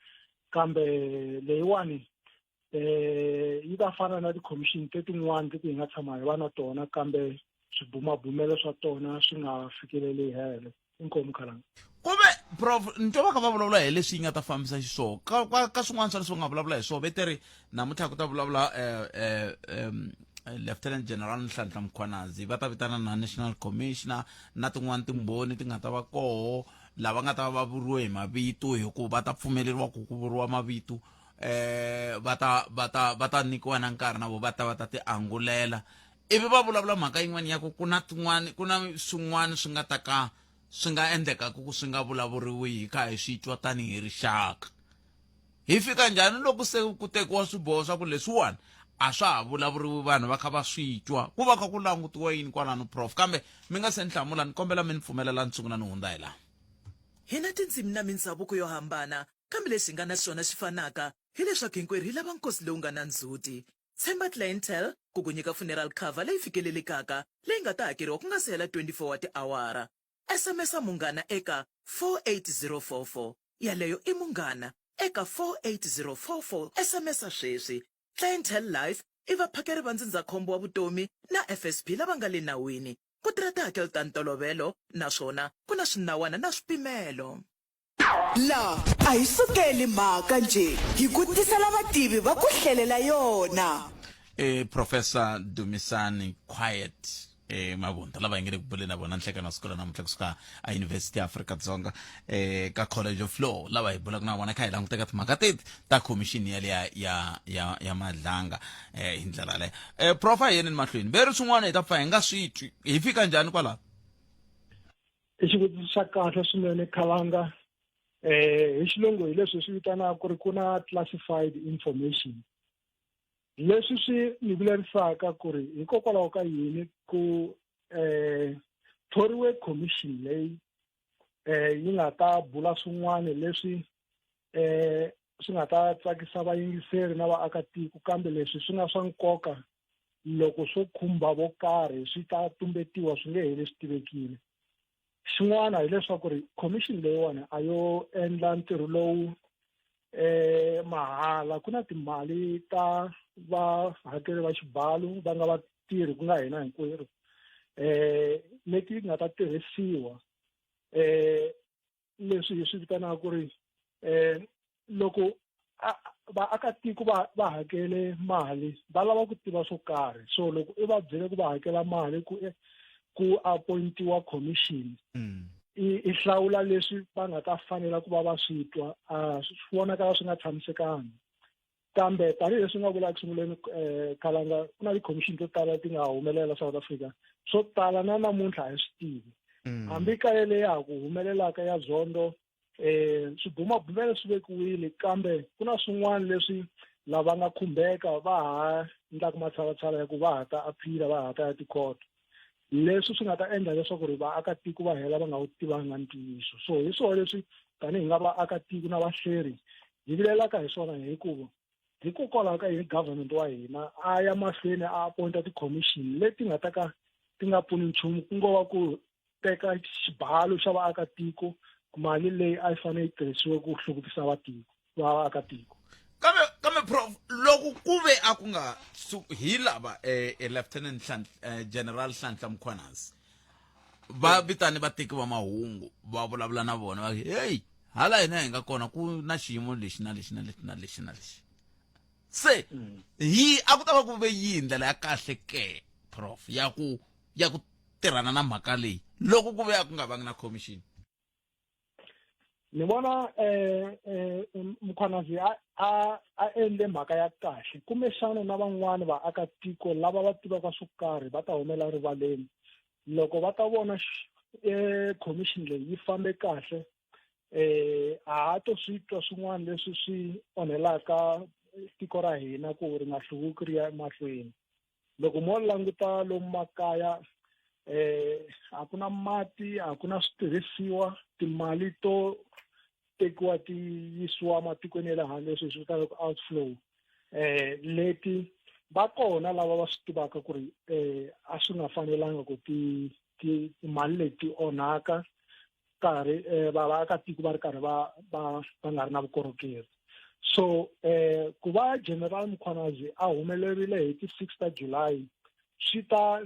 kambe leyiwani eh yi ta fana na ti-commission tetin'wana leti hi nga tshama hi va na tona kambe swibumabumelo swa tona swi nga fikeleli helo inkomu khalanga kuve prof ni twa va kha va vulavula hi leswi yi nga ta fambisa xiswona ka, ka, ka swin'wana swa leswi va nga vulavula hi swona ve ri namuntlha ku ta vulavula eh, eh, um, lieutenant general nhlanhla mkhwanazi va ta vitana na national commissioner na tin'wana timbhoni ti nga ta va koho lava nga ta va va vuriwe hi mavito hikuva va ta pfumeleriwa ku ku vuriwa mavito eh va ta va ta va ta nyikiwa na nkarhi na vo va ta va ta ti angulela ivi va vulavula mhaka yin'wana ya ku ku na tin'wana ku na swin'wana swi nga ta ka swi nga endlekaka ku swi nga vulavuriwi hi kha hi swi twa tanihi rixaka hi fika njhani loko se ku tekiwa swiboho swa ku leswiwani a swa ha vulavuriwi vanhu va kha va swi twa ku va kha ku langutiwa yini kwalano prof kambe mi nga se ni hlamula ni kombela mi ni pfumelela ni sungula ni hundza hi laha Hi na tindzimi na mindzhavuko yo hambana, kambe lexi hi nga na xona xi fanaka, hi leswaku hinkwerhu hi lava nkosi lowu nga na ndzhuti. Tshemba Clientele ku ku nyika funeral cover leyi fikelelekaka leyi nga ta hakeriwa ku nga si hela 24 wa tiawara. SMS-a Munghana eka 48044. Yaleyo i Munghana eka 48044. SMS-a sweswi. Clientele Life i vaphakeri va ndzindzakhombo wa vutomi na FSP lava nga le nawini. Ku tirha tihakelo ta ntolovelo naswona ku na swinawana na swipimelo. La a hi sukeli mhaka njhe, hi ku tisela vativi va ku hlelela yona. E Professor Dumisani Quiet e Mabunda lava hi nge le ku buleni na vona nhlekani wa siku ra namuntlha kusuka a University ya Afrika Dzonga e ka College of Law lava hi bulaka na vona kha hi languteka timhaka teti ta commission yaliya ya ya ya Madlanga e hi ndlela yaleyo e prof a hi yeneni mahlweni ve ri swin'wana hi ta pfa hi nga swi twi hi fika njhani kwalaho I xivutiso xa kahle swinene khalanga eh hi xilungu hi leswi swi vitanaka ku ri ku na classified information leswi swi ni vilerisaka ku ri hikokwalaho ka yini ku eh thoriwe commission leyi eh yi nga ta bula swin'wana leswi eh swi nga ta tsakisa vayingiseri na vaakatiko kambe leswi swi nga swa nkoka loko swo khumba vo karhi swi ta tumbetiwa swi nge heli swi tivekile xin'wana hileswaku ri commission leyiwani a yo endla ntirho lowu eh mahala ku na timali ta vahakeri va xibalo va nga vatirhi ku nga hina hinkwerhu eh leti nga ta tirhisiwa eh leswi hi swi vitanaka ku ri eh loko vaakatiko va va hakele mali va lava ku tiva swo karhi so loko i va byele ku va hakela mali ku ku appointiwa commission mm. i hlawula leswi va nga ta fanela ku va va swi twa a swi vonakala swi nga tshamisekanga kambe tanihileswi nga vula eku sunguleni um khalanga ku na ti-commission to tala ti nga humelela South Africa swo tala na namuntlha a hi swi tivi mm. hambi kaya leya ha ku humelelaka ya zondo eh swibumabumelo swi vekiwile kambe ku na swin'wana leswi lava nga khumbeka va ha endlaka matshalatshala ya ku va ha ta aphila va ha ta ya tikhoto leswi swi nga ta endla leswaku ri vaakatiko va hela va nga wu tivanga ntiyiso so hi swona leswi tanihi nga vaakatiko na vahleri hi vilelaka hi swona hikuva hikokwalaho ka yini government wa hina a ya mahlweni a appointa ti-commission leti nga ta ka ti nga pfuni nchumu ku ngo va ku teka xibalo xa vaakatiko mali leyi a yi fanele yi tirhisiwe ku hluvukisa vatiko vaakatiko kambe kambe prof loko ku ve a ku nga hi lava eh, eh, lieutenant Hlanhla, eh, general Hlanhla Mkhwanazi va vitane vateki va mahungu va vulavula na vona va heyi hala hina hi nga kona ku na xiyimo lexi na lexi na lexi na lexi na lexi Se hi a ku ta va ku ve yihi ndlela ya kahle ke, prof, ya ku ya ku tirhana na mhaka leyi loko ku ve a ku nga vangi na commission? Ni vona eh eh Mkhwanazi a a a endle mhaka ya kahle, kumbexana na van'wani vaakatiko lava va tivaka swo karhi va ta humela rivaleni loko va ta vona eh commission leyi yi fambe kahle. A ha to swi twa swin'wana leswi swi onhelaka tiko ra hina ku ri nga hluvuki ri ya emahlweni. Loko mo languta lomu makaya, a ku na mati, a ku na switirhisiwa, timali to tekiwa ti yisiwa matikweni ya le handle, leswi hi swi vitanaka outflow. Leti va kona lava va swi tivaka ku ri a swi nga fanelanga ku ti ti timali leti onhaka karhi va vaakatiko va ri karhi va va va nga ri na vukorhokeri. So ku va General Mkhwanazi a humelerile hi ti 6 ta July swi ta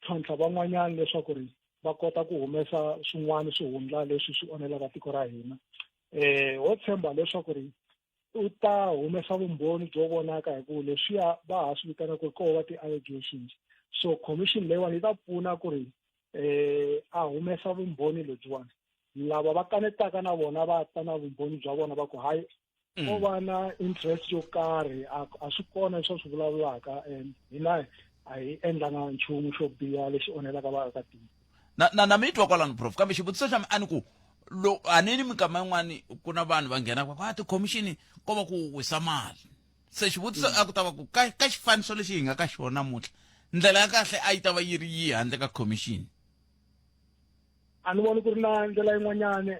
tlhontlha van'wanyana leswaku ri va kota ku humesa swin'wana swihundla leswi swi onhelaka tiko ra hina. Ho tshemba leswaku ri u ta humesa vumbhoni byo vonaka, hi ku leswiya va ha swi vitanaka ku ri ko va ti-allegations. So commission leyiwani yi ta pfuna ku ri a humesa vumbhoni lebyiwani. Lava va kanetaka na vona va ta na vumbhoni bya vona, va ku hayi, ko va na interest yo karhi, a swi kona leswi va swi vulavulaka, and hina a hi endlanga nchumu xo biha lexi onhelaka vaakatiko. Na mi twa kwalano, prof, kambe xivutiso xa mi a ni ku lo a ni ni minkama yin'wani ku na vanhu va nghena va ku a tikhomixini ko va ku wisa mali. Se xivutiso a ku ta va ku ka xifaniso lexi hi nga ka xona namuntlha, ndlela ya kahle a yi ta va yi ri yihi handle ka khomixini? A ni voni ku ri na ndlela yin'wanyani.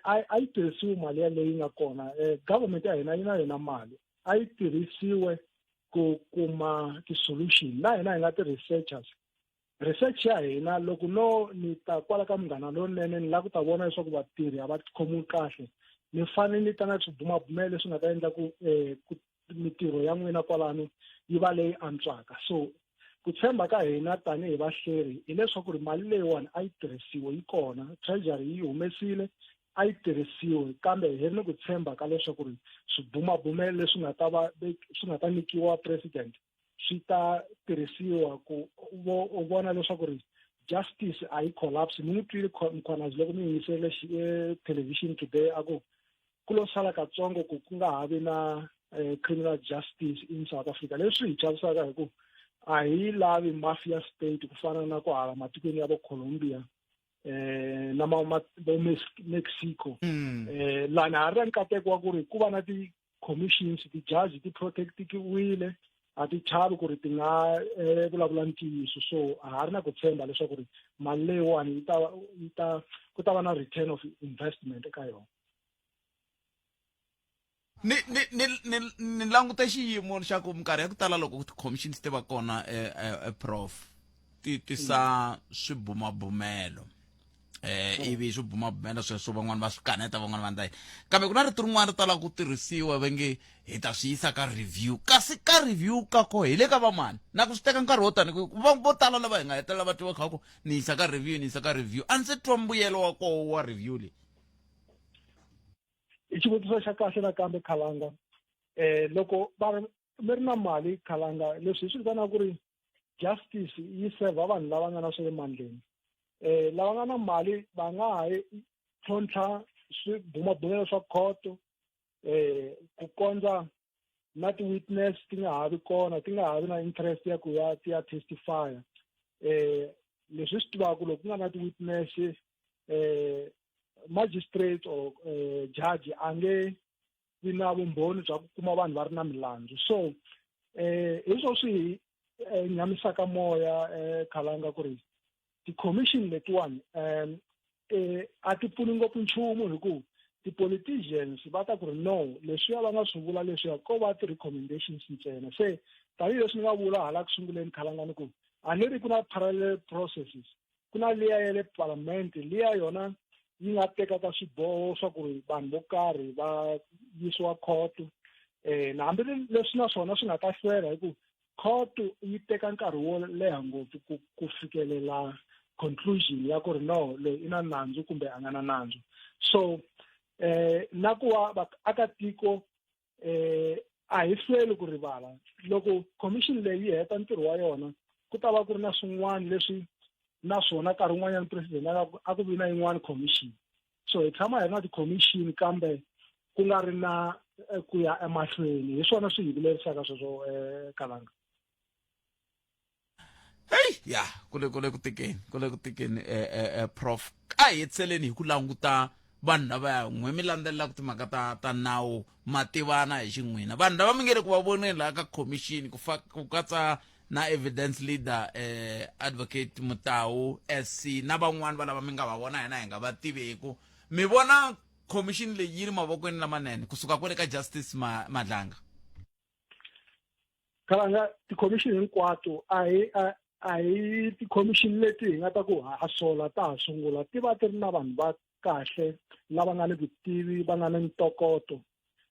A yi tirhisiwi mali yaleyi nga kona. Government ya hina yi na yona mali, a yi tirhisiwe ku kuma ti-solution. Na hina hi nga ti-researchers, research ya hina loko no ni ta kwala ka Munghana Lonene ni lava ku ta vona leswaku vatirhi a va khomiwi kahle, ni fanele ni ta na swibumabumelo leswi nga ta endla ku ku mitirho ya n'wina kwalano yi va leyi antswaka. So ku tshemba ka hina tanihi vahleri hileswaku ri mali leyiwani a yi tirhisiwe, yi kona, treasury yi humesile, a yi tirhisiwe, kambe hi ri ni ku tshemba ka leswaku ri swibumabumelo leswi nga ta va swi nga ta nyikiwa president swi ta tirhisiwa ku u vona leswaku ri justice a yi collapse. Ni n'wi twile Mkhwanazi loko mi yingiserile television today, a ku ku lo sala katsongo ku ku nga ha vi na criminal justice in South Africa, leswi hi chavisaka hi ku a hi lavi mafia state ku fana na ku hala matikweni ya vo Colombia na vo Mexico. Lani ha ri na nkateko wa ku ri ku va na ti-commissions, ti-judge ti protectiwile, a ti chavi ku ri ti nga vulavula ntiyiso. So a ha ri na ku tshemba leswaku ri mali leyiwani yi ta yi ta ku ta va na return of investment eka yona. Ni ni ni ni ni languta xiyimo xa ku minkarhi ya ku tala loko ti-commissions ti va kona, prof, ti tisa swibumabumelo, ivi swibumabumelo sweswo van'wani va swi kaneta, van'wani va ndla yini, kambe ku na rito rin'wana ri talaka ku tirhisiwa va nge hi ta swi yisa ka review. Kasi ka review ka ko hi le ka vamani na ku swi teka nkarhi wo tani ku vo tala lava hi nga hetelela va twiwa kha ku ni yisa ka review, ni yisa ka review, a ndzi twa mbuyelo wa koho wa review leyi. I xivutiso xa kahle nakambe, Khalanga. Loko va ri mi ri na mali, Khalanga, leswi hi swi vitanaka ku ri justice yi serve vanhu lava nga na swa le mandleni. Lava nga na mali va nga ha tlhontlha swibumabumelo swa khoto ku kondza na ti-witness ti nga ha vi kona, ti nga ha vi na interest ya ku ya ti ya testify. Leswi hi swi tivaka, loko ku nga na ti-witness, magistrate or judge a nge vi na vumbhoni bya ku kuma vanhu va ri na milandzu. So hi swo swi hi nyamisaka moya, Khalanga, ku ri ti-commission letiwani a ti pfuni ngopfu nchumu, hi ku ti-politicians va ta ku ri no, leswiya va nga swi vula leswiya ko va ti-recommendations ntsena. Se tanihileswi ni nga vula hala ku sunguleni, Khalanga, ni ku a ni ri ku na parallel processes, ku na liya ya le palamende, liya yona yi nga tekaka swiboho swa ku ri vanhu vo karhi va yisiwa khoto, na hambi leswi na swona swi nga ta hlwela, hi ku khoto yi teka nkarhi wo leha ngopfu ku fikelela conclusion ya ku ri no, loyi i na nandzu kumbe a nga na nandzu. So na ku va vaakatiko A hi hlweli ku rivala. Loko commission leyi yi heta ntirho wa yona, ku ta va ku ri na swin'wana leswi na swona nkarhi wun'wanyana president a nga ku a ku vi na yin'wana commission. So hi tshama hi ri na ti-commission kambe ku nga ri na eh, ku ya emahlweni. Hi swona swi hi vilerisaka sweswo eh, Kalanga. Hey, ya ku le ku le ku tikeni ku le ku tikeni eh, eh, eh, prof a hi hetiseleni hi ku languta vanhu lavaya n'we mi landzelelaka timhaka ta ta nawu ma tivana hi xin'wina vanhu lava mi nge le ku va voneni laha ka commission ku fa ku katsa na evidence leader eh, advocate mutawu sc na van'wani va lava mi nga va vona hina hi nga va tiveku mi vona commission leyi yi ri mavokweni lamanene kusuka kwale ka justice madlanga Khalanga tikhomixini hinkwato a hi a hi tikhomixini leti hi nga ta ku ha sola ta ha sungula ti va ti ri na vanhu va kahle lava nga ni vutivi va nga ni ntokoto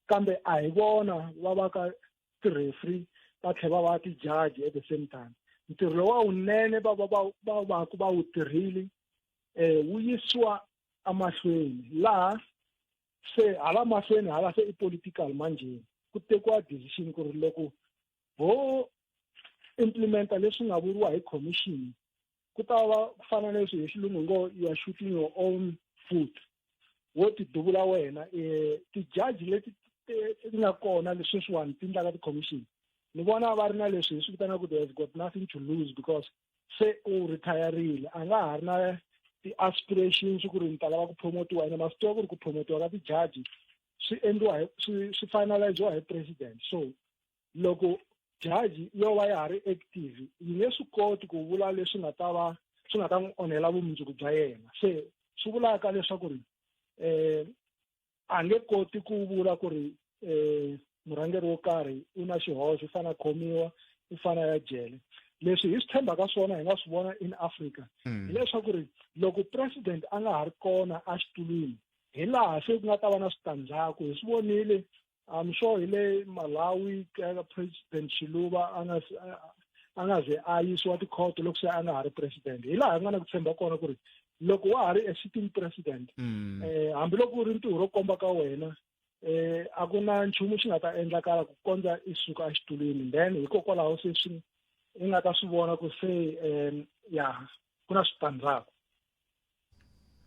kambe a hi vona va va ka ti-referee va tlhela va va ti-judge at the same time ntirho lowa wunene va va va va va ku va wu tirhile um wu yisiwa emahlweni laha se hala mahlweni hala se i political manjheni ku tekiwa decision ku ri loko ho implementa leswi nga vuriwa hi commission ku ta va ku fana na leswi hi xilungu hi ngo you are shooting your own foot wo ti duvula wena um ti-judge leti ti nga kona lesweswiwani ti ndlaka ti-commission ni vona va ri na leswi hi swi vitanaka they have got nothing to lose because se u retirerile a nga ha ri na ti-aspirations ku ri ni ta lava ku promotiwa ene ma swi tiva ku ri ku promotiwa ka ti-judge swi endliwa hi swi swi finaliziwa hi president so loko judge yo va ya ha ri active yi nge swi koti ku vula leswi nga ta va swi nga ta n'wi onhela vumundzuku bya yena se swi vulaka leswaku ri um a nge koti ku vula ku ri um murhangeri wo karhi u na xihoxo u fanele a khomiwa u fanele ya jele leswi hi swi tshembaka swona hi nga swi vona in Africa mm. hileswaku ri loko president a nga ha ri kona exitulwini hi laha se ku nga ta va na switandzhaku hi swi vonile I'm sure hi le Malawi president Chiluba a nga a nga ze a yisiwa tikhoto loko se a nga ha ri president hi laha hi nga na ku tshemba kona ku ri loko wa ha ri a sitting president mm. eh hambiloko ku ri ntirho ro komba ka wena eh a ku na nchumu xi nga ta endlakala ku kondza i suka exitulwini then hikokwalaho se swi i nga ta swi vona ku se um ya ku na switandzhaku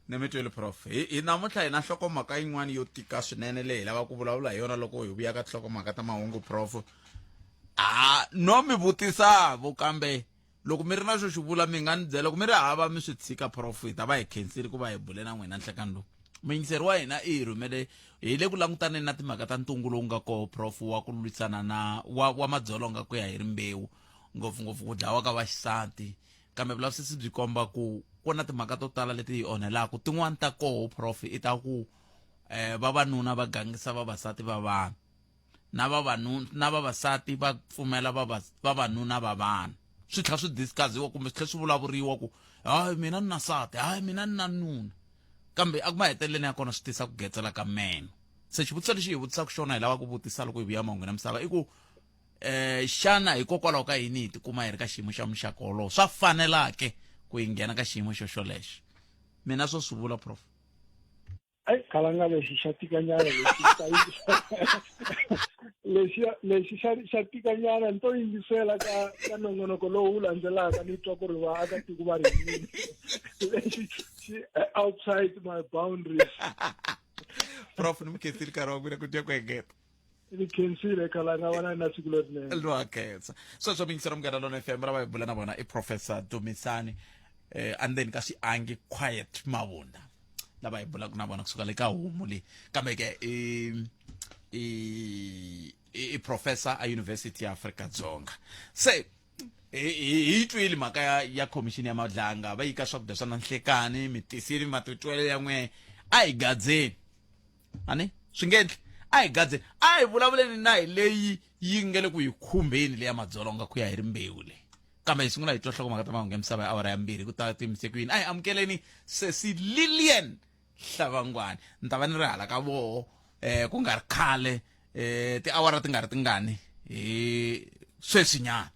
ni mi twile prof hi hi namuntlha hi na nhlokomhaka yin'wana yo tika swinene leyi hi lava ku vulavula hi yona loko hi vuya ka tinhlokomhaka ta mahungu prof a no mi vutisa vo kambe loko mi ri na xo xi vula mi nga ni byela loko mi ri hava mi swi tshika prof hi ta va hi khensile ku va hi bule na n'wina nhlekani lowu muyingiseri wa hina i hi rhumele hi le ku langutaneni na timhaka ta ntungu lowu nga koho prof wa ku lwisana na wa, wa madzolonga ku ya hi rimbewu ngopfungopfu ku dlawa ka vaxisati kambe vulavisisi byi komba ku ku na timhaka to tala leti hi onhelaka tin'wani ta koho prof i ta ku eh vavanuna va gangisa vavasati va vanhu na vavanuna na vavasati va pfumela vavanuna va vanhu swi tlhela swi discussiwa kumbe swi tlhela swi vulavuriwa ku hayi mina ni na sati hayi mina ni na nuna kambe a ku maheteleleni ya kona swi tisa ku getsela ka meno se xivutiso lexi hi vutisaka xona hi lava ku vutisa loko hi vuya mahungwini ya misava i ku eh xana hikokwalaho ka yini hi tikuma hi ri ka xiyimo xa muxaka wolowo swa fanela ke ku yi nghena ka xiyimo xo xolexo mina swo swi vula prof Ai khalanga lexi xa tikanyana lexi lexi lexi xa xa tikanyana ni to yingisela ka ka nongonoko lowu wu landzelaka ni twa ku ri vaakatiko va ri yini lexi xi outside my boundaries prof ni mi khensile nkarhi wa n'wina ku dya ku engeta ni khensile khalanga va na siku lerinene lwa khensa sweswo miyingisela munghana lona fm ra va hi bula na vona i professor dumisani eh andzeni ka swiangi quiet mavunda lava hi bulaka na vona kusuka le ka homu leyi kambe ke i i i professor a University ya Afrika Dzonga se hi yi twile mhaka ya ya commission ya madlanga va yika swakudya swa nanhlekani mi tisile matitwelo ya n'we a hi gadzeni ani swi nge endli a hi gadzeni a hi vulavuleni na hi leyi yi nge le ku hi khumbeni leya madzolonga ku ya hi rimbewu leyi kambe hi sungula hi twa nhlokomhaka ta mahungu ya misava ya awara ya mbirhi ku ta tiyimise ku yini a hi amukeleni sesi lilian hlavangwani ni ta va ni ri hala ka voho eh ku nga ri khale eh tiawara ti nga ri tingani hi sweswinyana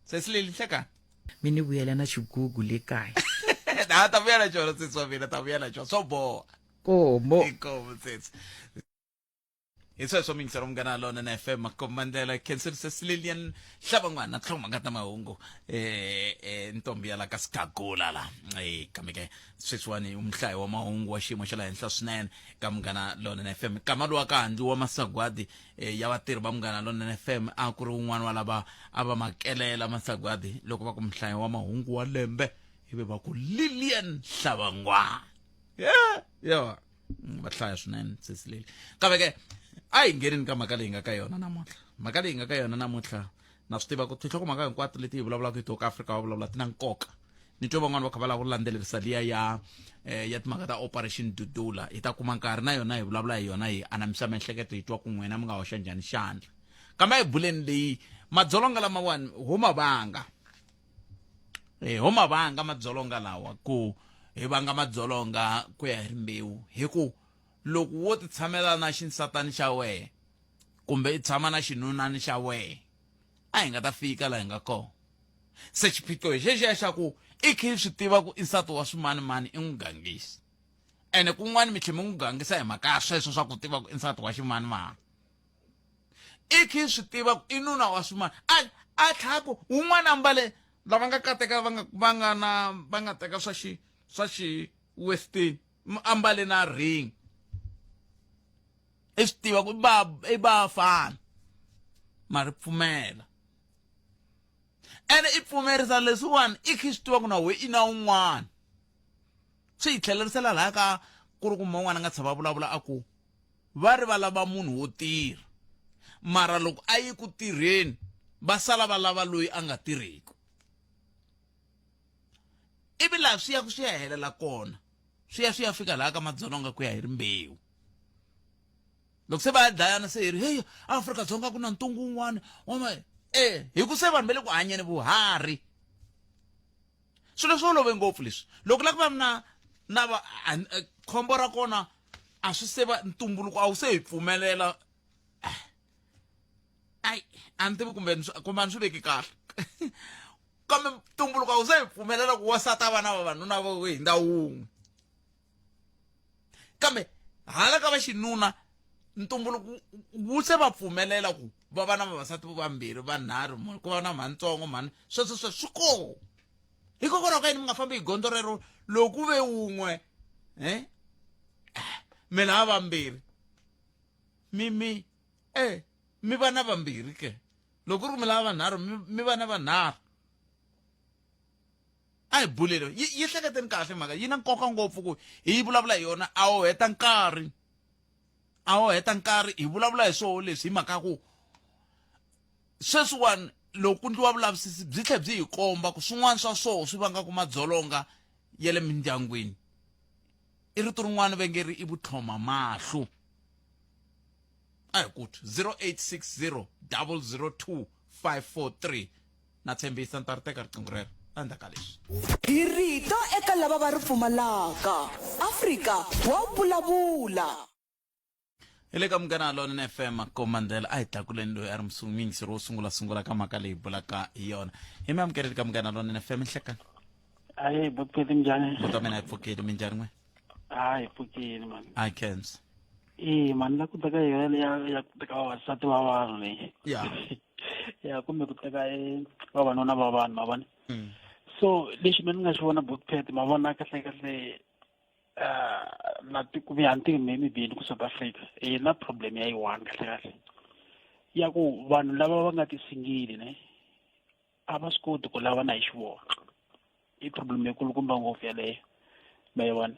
sesi lili hlekani mi ni vuyela na xigugu le kaya na ta vuya na xona sesi wa mina ta vuya na xona swo boha komo inkomu sesi Hi sweswo miyingiselo Munghana Lonene FM makombandlela khenserisa Lilian Hlavan'wana tlhomanga ta mahungu eh eh ntombi ya la ka Sigagula la eh kambe ke sweswiwani umhlayi wa mahungu wa xiyimo xa le henhla swinene ka Munghana Lonene FM kama lowa ka handliwa masagwadi eh, ya vatirhi va Munghana Lonene FM a ku ri wun'wana wa lava a va makelela masagwadi loko va ku muhlayi wa mahungu wa lembe ivi va ku Lilian Hlavan'wana yeah yeah va hlaya swinene sesi leli kambe ke a hi ngheneni ka mhaka leyi nga ka yona namuntlha mhaka leyi nga ka yona namuntlha na swi tiva ku tinhlokomhaka hinkwato leti hi vulavulaka hi to ka Afrika wa vulavula ti na nkoka ni twe van'wana va kha va lava ku landzelerisa liya ya eh, ya timhaka ta operation dudula hi ta kuma nkarhi na yona hi vulavula hi yona hi anamisa miehleketo hi twa ku n'wina mi nga hoxa njhani xandla kambe a hi buleni leyi madzolonga lamawani ho ma vanga e ho ma vanga madzolonga lawa ku hi vanga madzolonga ku ya hi rimbewu hi ku loko wo ti tshamela na xinsatani xa wehe kumbe i tshama na xinunani xa wehe a hi nga ta fika laha hi nga kona se xiphiqo hi xexiya xa ku i khe i swi tiva ku i nsati wa swimanimani i n'wi gangisi ene kun'wana mi tlhe mi n'wi gangisa hi mhaka ya sweswo swa ku tiva ku i nsati wa ximanimani i khe i swi tiva ku i nuna wa swimana a a tlhaku wun'wana ambale lava nga kateka va nga va nga na va nga teka swa xi swa xi western ambale na ring i swi tiva ku ba i ba fana mari pfumela ene i pfumerisa leswiwani i khe i swi tiva ku na we i na un'wana swi hi tlhelerisela laha ka ku ri kuma un'wana a nga tshama vulavula a ku va ri va lava munhu wo tirha mara loko a yi ku tirheni va sala va lava loyi a nga tirheki ivi laha swi ya swi ya helela kona swi ya swi ya fika laha ka madzolonga ku ya hi rimbewu loko se va ya dlayana se hi ri heyi Afrika-Dzonga ku na ntungu wun'wana wa e hi ku se vanhu va le ku hanyeni vuharhi swilo swi olove ngopfu leswi loko la ku va na na va eh, khombo ra kona a swi se va ntumbuluko a wu se hi pfumelela ai a ni tivi kumbe kumbe a ni swi veki kahle kambe ntumbuluko a wu se hi pfumelela ku wasati a va na vavanuna vo hindza wun'we kambe hala ka va xinuna ntumbuluko wu se va pfumelela ku va va na vavasati vambirhi vanharhu mhani ku va na mhanitsongo mhani sweswo sweswo swi koho hikokwalaho ka yini mi nga fambi hi gondzo rero loko ku ve wun'we um mi lava vambirhi mi mi e mi va na vambirhi ke loko ku ri ku mi lava vanharhu mi va na vanharhu a hi buleni yi yi hleketeni kahle mhaka yi na nkoka ngopfu ku hi yi vulavula hi yona a wo heta nkarhi a wo heta nkarhi hi vulavula hi swoho leswi hi mhaka ku sweswiwani loko ku ndliwa vulavisisi byi tlhe byi hi komba ku swin'wana swa swoho swi vangaka madzolonga ya le mindyangwini i rito rin'wana va nge ri i vutlhomamahlo a hi ku 0860 002 543 na tshembisa ni ta ri teka riqingho rero endzhaku ka leswi Hi rito eka lava va ri pfumalaka. Afrika wa vulavula. hi le ka munghana lonene fm komandela a hi tlakuleni loyi a ri muyingiseri wo sungula sungula ka mhaka leyi bulaka hi yona hi mi amukeleli ka munghana lonene fm nhlekani Ayi bhuti minjhani? Buti wa mina hi pfukile minjhani n'we Hayi pfukile mani. a khensa Eh mani la ku teka yona leya ya ku teka vavasati va vanhu leyi. Ya. Ya kumbe ku teka eh, vavanuna va vanhu ma vona. So lexi mina ni nga xi vona Bhuti ma vona kahle kahle eh la tiko mi a ni tivi mi maybe ni ku South Africa hi na problem ya yi one kahle kahle ya ku vanhu lava va nga ti-single ne a va swi koti ku lavana hi xivona i problem yikulukumba ngopfu yaleyo ma yi vona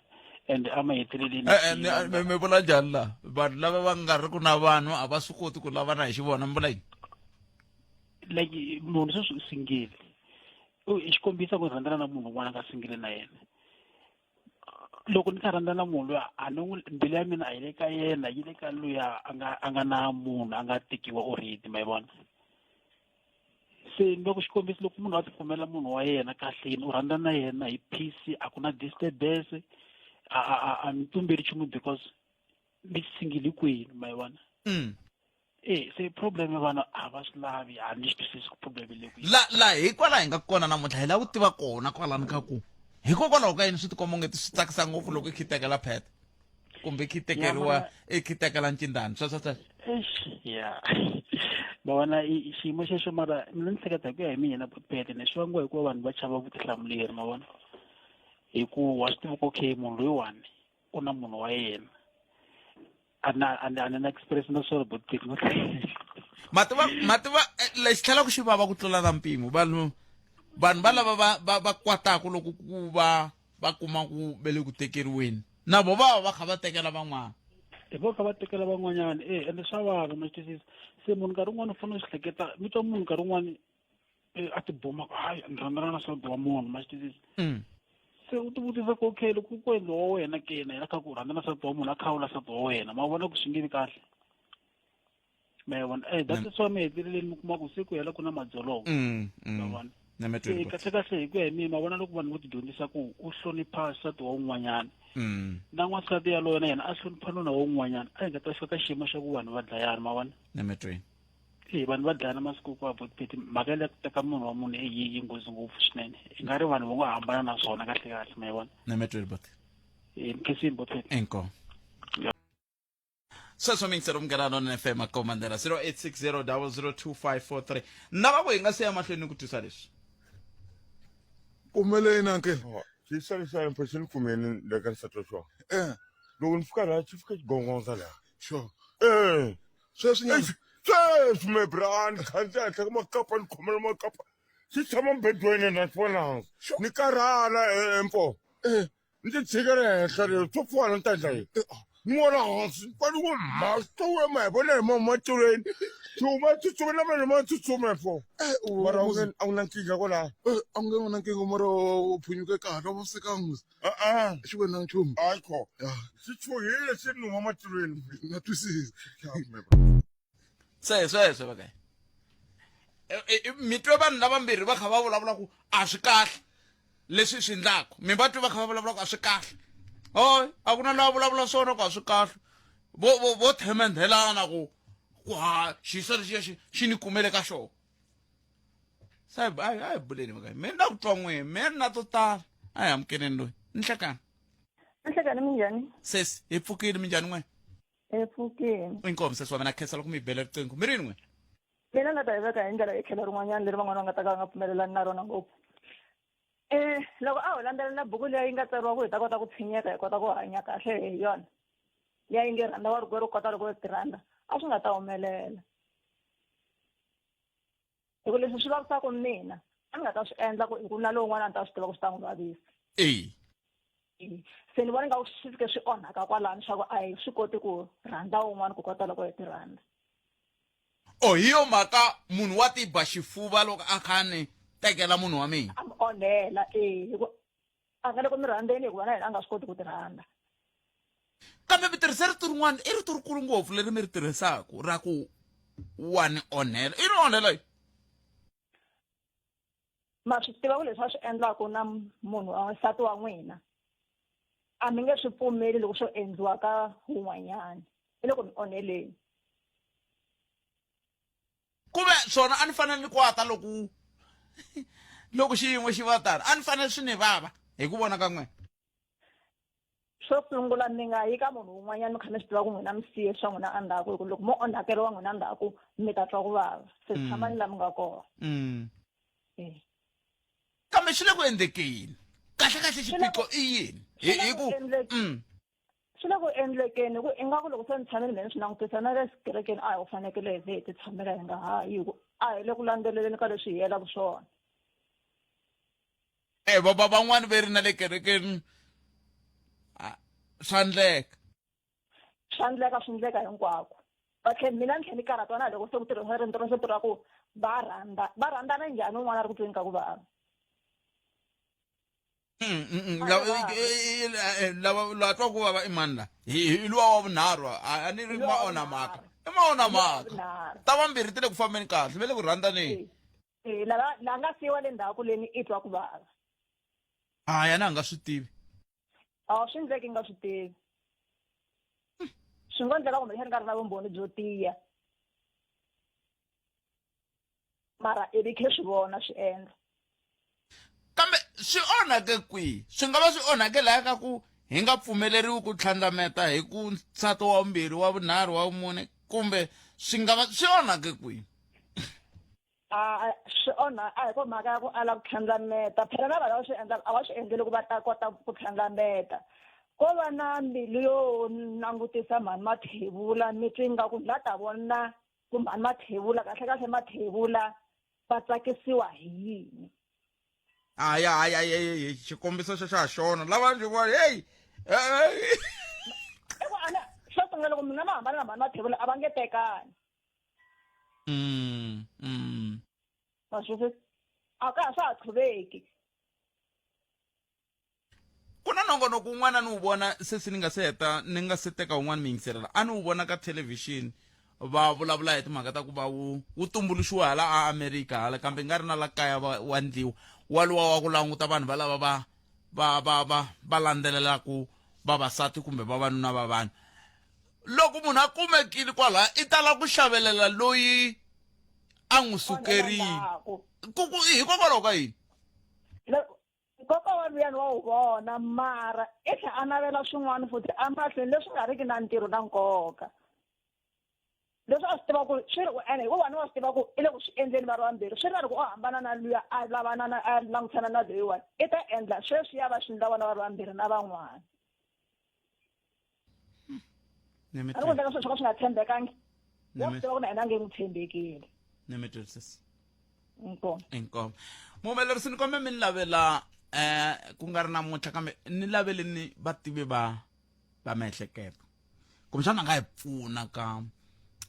and emaheteleleni Eh, eh, mi- mi vula njhani la vanhu lava va nga ri ku na vanhu a va swi koti ku lavana hi xivona mi vula yini like munhu sweswi u singile i xikombiso ku rhandzana na munhu un'wana a nga singile na yena loko ni kha rhandza na munhu luya a ni n'wi mbilu ya mina a yi le ka yena yi le ka luya a nga a nga na munhu a nga tekiwa already ma yi vona se ni va ku xikombiso loko munhu a ti kumela munhu wa yena kahleni u rhandza na yena hi peace a ku na disturbance a a a a mi tumbeli nchumu because mi single hinkwenu ma yi vona e se problem ya vanhu a va swi lavi a ni swi twisisi ku problem yi le kwihi la la hikwalaho hi nga kona namuntlha hi lava ku tiva kona kwalano ka ku hikokwalaho ka yini swi tikomba onge swi tsakisa ngopfu loko i khitekela pheta kumbe i khitekeriwa Ya, mara- i khitekela ncindani sweswo sweswo Eish, ya ma vona xiyimo xexo mara mina ni hleketa hi ku ya hi mina botpete ne swi vangiwa hikuva vanhu va chava vutihlamuleri ma vona hi ku wa swi tiva ku okay munhu loyiwani u na munhu wa yena a na a ni na experience na swona botpete no mativa mativa eh, lexi tlhelaka xi vava ku tlula na mpimo vanhu vanhu va lava va va va kwataka loko ku va va kuma ku ve le ku tekeriweni na vo va va va kha va tekela van'wana hi vo kha va tekela van'wanyana e ende swa vava ma twisisa se munhu nkarhi wun'wani u fanele u swi hleketa mi twa munhu nkarhi wun'wani eh, a tibuma ku hayi ni rhandzana na nsati wa munhu ma swi twisisa mm. se u tivutisa ku okay loko ku endliwa wa wena ke na yena kha ku rhandza na nsati wa munhu a khawula nsati wa wena ma vona ku swi nge vi kahle ma yi vona eh that is why mi heteleleni mi kuma ku se ku hela ku na madzolonga mm, mm. ma vona Na mi se kahle kahle hi ku ya hi mina ma vona loko vanhu vo tidyondzisa ku u hlonipha nsati wa un'wanyana mm. na n'wansati yaloye na yena a hlonipha nuna wa un'wanyana a hi nga ta fika ka xiyimo xa ku vanhu va dlayana ma vona na mi tweni e vanhu va dlayana masiku hinkwawo botipeti mhaka ya ku teka munhu wa munhu eyi yi nghozi ngopfu swinene i nga ri vanhu va ngo hambana na swona kahle kahle ma yi vona na mi tweni bot e mkhesini botipeti inkomu sweswo mingisero munghana lonene fm akomandela 0860002543 na va ku hi nga se ya mahlweni ku twisa leswi Pfumeleni uncle. Xi xavisa mpho xi ni pfumeli le ka nsati wa xona. Eh. Loko ni fika laha xi fika xi gongondza laha. Sure. Eh. Sweswi nyana. Sweswi me bra ni khandziya henhla ka makapa ni khomela makapa. Xi tshama mbedweni na swi vonanga. Ni karhala mpho. Eh. Ni ti tshikela henhla lero swo pfuwala ni ta endla yini? Ni wela hansi ni fane ku mhasta we ma hi vona hi mamatuleni. Xi huma tsutsuma na mina ma tsutsuma mpho. Mara a wu nge a wu na nkingha kwalaho. Eh, a wu nge na nkingha mara u phunyuke kahle a vavisekanga musi. E-e. Xi ve na nchumu. Hayi kho. Xi chuhile xi ni huma matilweni. Na twisisa. Se sweswo va kaye mi twe vanhu lavambirhi va kha va vulavula ku a swi kahle leswi swi endlaku mi va twe va kha va vulavula ku a swi kahle oy a ku na loyi a vulavula swona ku a swi kahle vo vo vo themendhelana ku ku ha xisa lexiya xi xi ni kumele ka xona se a hi a hi buleni mhaka mi na ku twa n'we mi na to tala a hi amukeleni loyi ni hlekani Nhlekani minjhani? Sesi hi pfukile minjhani n'we Epfukeni. Inkomu sesi wa mina khensa loko mi yi bela riqingho mi rini n'we Mina ni nga ta yi veka hi ndlela hi tlhelo rin'wanyana leri van'wana va nga ta ka va nga pfumelelani na rona ngopfu. Eh, loko a ho landzelela buku liya yi nga tsariwa ku hi ta kota ku tshinyeka hi kota ku hanya kahle hi yona liya yi nge rhandza wa rikwerhu kota loko u ti rhandza a swi nga ta humelela hi ku leswi swi vavisaka mina a ni nga ta swi endla ku hi ku na lowun'wana a ni ta swi tiva ku swi ta n'wi vavisa eyi se ni vona ingaku swi fike swi onhaka kwalano swa ku a hi swi koti ku rhandza wun'wana ku kota loko hi ti rhandza o hi yo mhaka munhu wa tiba xifuva loko a kha ni tekela munhu wa mina a mi onhela e hi ku a nga le ku mi rhandzeni hikuva na yena a nga swi koti ku ti rhandza kambe mi tirhise rito rin'wana i rito rikulu ngopfu leri mi ri tirhisaka ra ku wa ni onhela i ni onhela yi Ma swi tiva ku leswi a swi endlaka na munhu wa nsati wa n'wina a mi nge swi pfumeli loko swo endliwa ka wun'wanyana i le ku mi onheleni kuve swona a ni fanele ni kwata loko loko xiyimo xi va tano a ni fanele swi ni vava hi ku vona ka n'wina Xo sungula mi nga yi ka munhu un'wanyana mi kha mi swi tiva ku n'wina mi siye swa n'wina endzhaku hi ku loko mo onhakeriwa n'wina ndzhaku mi ta twa ku vava se mm. tshamani la mi nga kona mm. eh. kambe swi le ku endlekeni kahle kahle xiphiqo i yini hi ku mm. swi le ku endlekeni ku ingaku loko se ni tshamile me ni swi langutisa na le kerekeni a hi ku fanekele hi ze hi ti tshamela hi nga ha yi hi ku a hi le ku landzeleleni ka leswi hi yelaka swona e va va van'wani ve ri na le kerekeni swa ndleka swa ndleka swi ndleka hinkwako va tlhe mina ni tlhe ni karhatiwa na loko se ku tirhisa rinto ra se ra ku va rhandza va rhandzana njhani un'wana a ri ku tweni ka ku vava mm, mm, mm. lava la twa ku vava i mani la hi luwa wa vunharhu a ni ri ma onha mhaka i ma onha mhaka ta vambirhi ti le ku fambeni kahle ve le ku rhandzaneni Eh, lava la nga siyiwa le ndzhaku leni i twa ku vava a yena a nga swi tivi a swi ndleki nga swi tivi swi ngo ndleka kumbexani nga ri na vumbhoni byo tiya mara ivi khe swi vona swi endla kambe swi onhake kwihi swi nga va swi onhake laya ka ku hi nga pfumeleriwi ku tlhandlameta hi ku nsati wa vumbirhi wa vunharhu wa vumune Kumbe swi nga va swi onhake kwihi? A swi onha a hi ko mhaka ya ku ala ku tlhandlameta phela na vanhu lava swi endlaka a va swi endleli ku va ta kota ku tlhandlameta ko va na mbilu yo langutisa mhani mathebula mi twi nga ku la ta vona ku mhani mathebula kahle kahle mathebula va tsakisiwa hi yini Hayi hayi hayi xikombiso xo xa xona lava ndzi va hey i ku ana xo sungula loko mina ma hambana na mhani mathebula a va nge tekani mm mm ma swi a ka ha swa ha qhuveki ku na nongonoko wun'wana ni wu vona sesi ni nga se heta ni nga se teka wun'wana mi yingiselela a ni wu vona ka thelevhixini va vulavula hi timhaka ta ku va wu wu tumbuluxiwa hala a America hala kambe nga ri na la kaya va wa ndliwa waluwa wa ku languta vanhu va lava va va va va va landzelelaku vavasati kumbe vavanuna va vanhu loko munhu a kumekile kwalaya i tala ku xavelela loyi a n'wi sukerile ku ku hikokwalaho ka yini Nkoka wa luyani wa wu vona mara i tlhela a navela swin'wana futhi emahlweni leswi nga riki na ntirho na nkoka leswi a swi tiva ku swi ri ene hikuva wa swi tiva ku i le ku swi endleni va ri vambirhi swi ri na loko o hambana na luya a lavana na a langutisana na loyiwani i ta endla sweswiya va swi endla vona va ri vambirhi na van'wana a ni ku endleka swilo swo ka swi nga tshembekangi wa swi tiva ku na yena a nge n'wi tshembekile Inkomu. Inkomu. Muhumelerisi ni kombe mi ni lavela eh ku nga ri namuntlha kambe ni lavele ni vativi va va miehleketo kumbexana a nga hi pfuna ka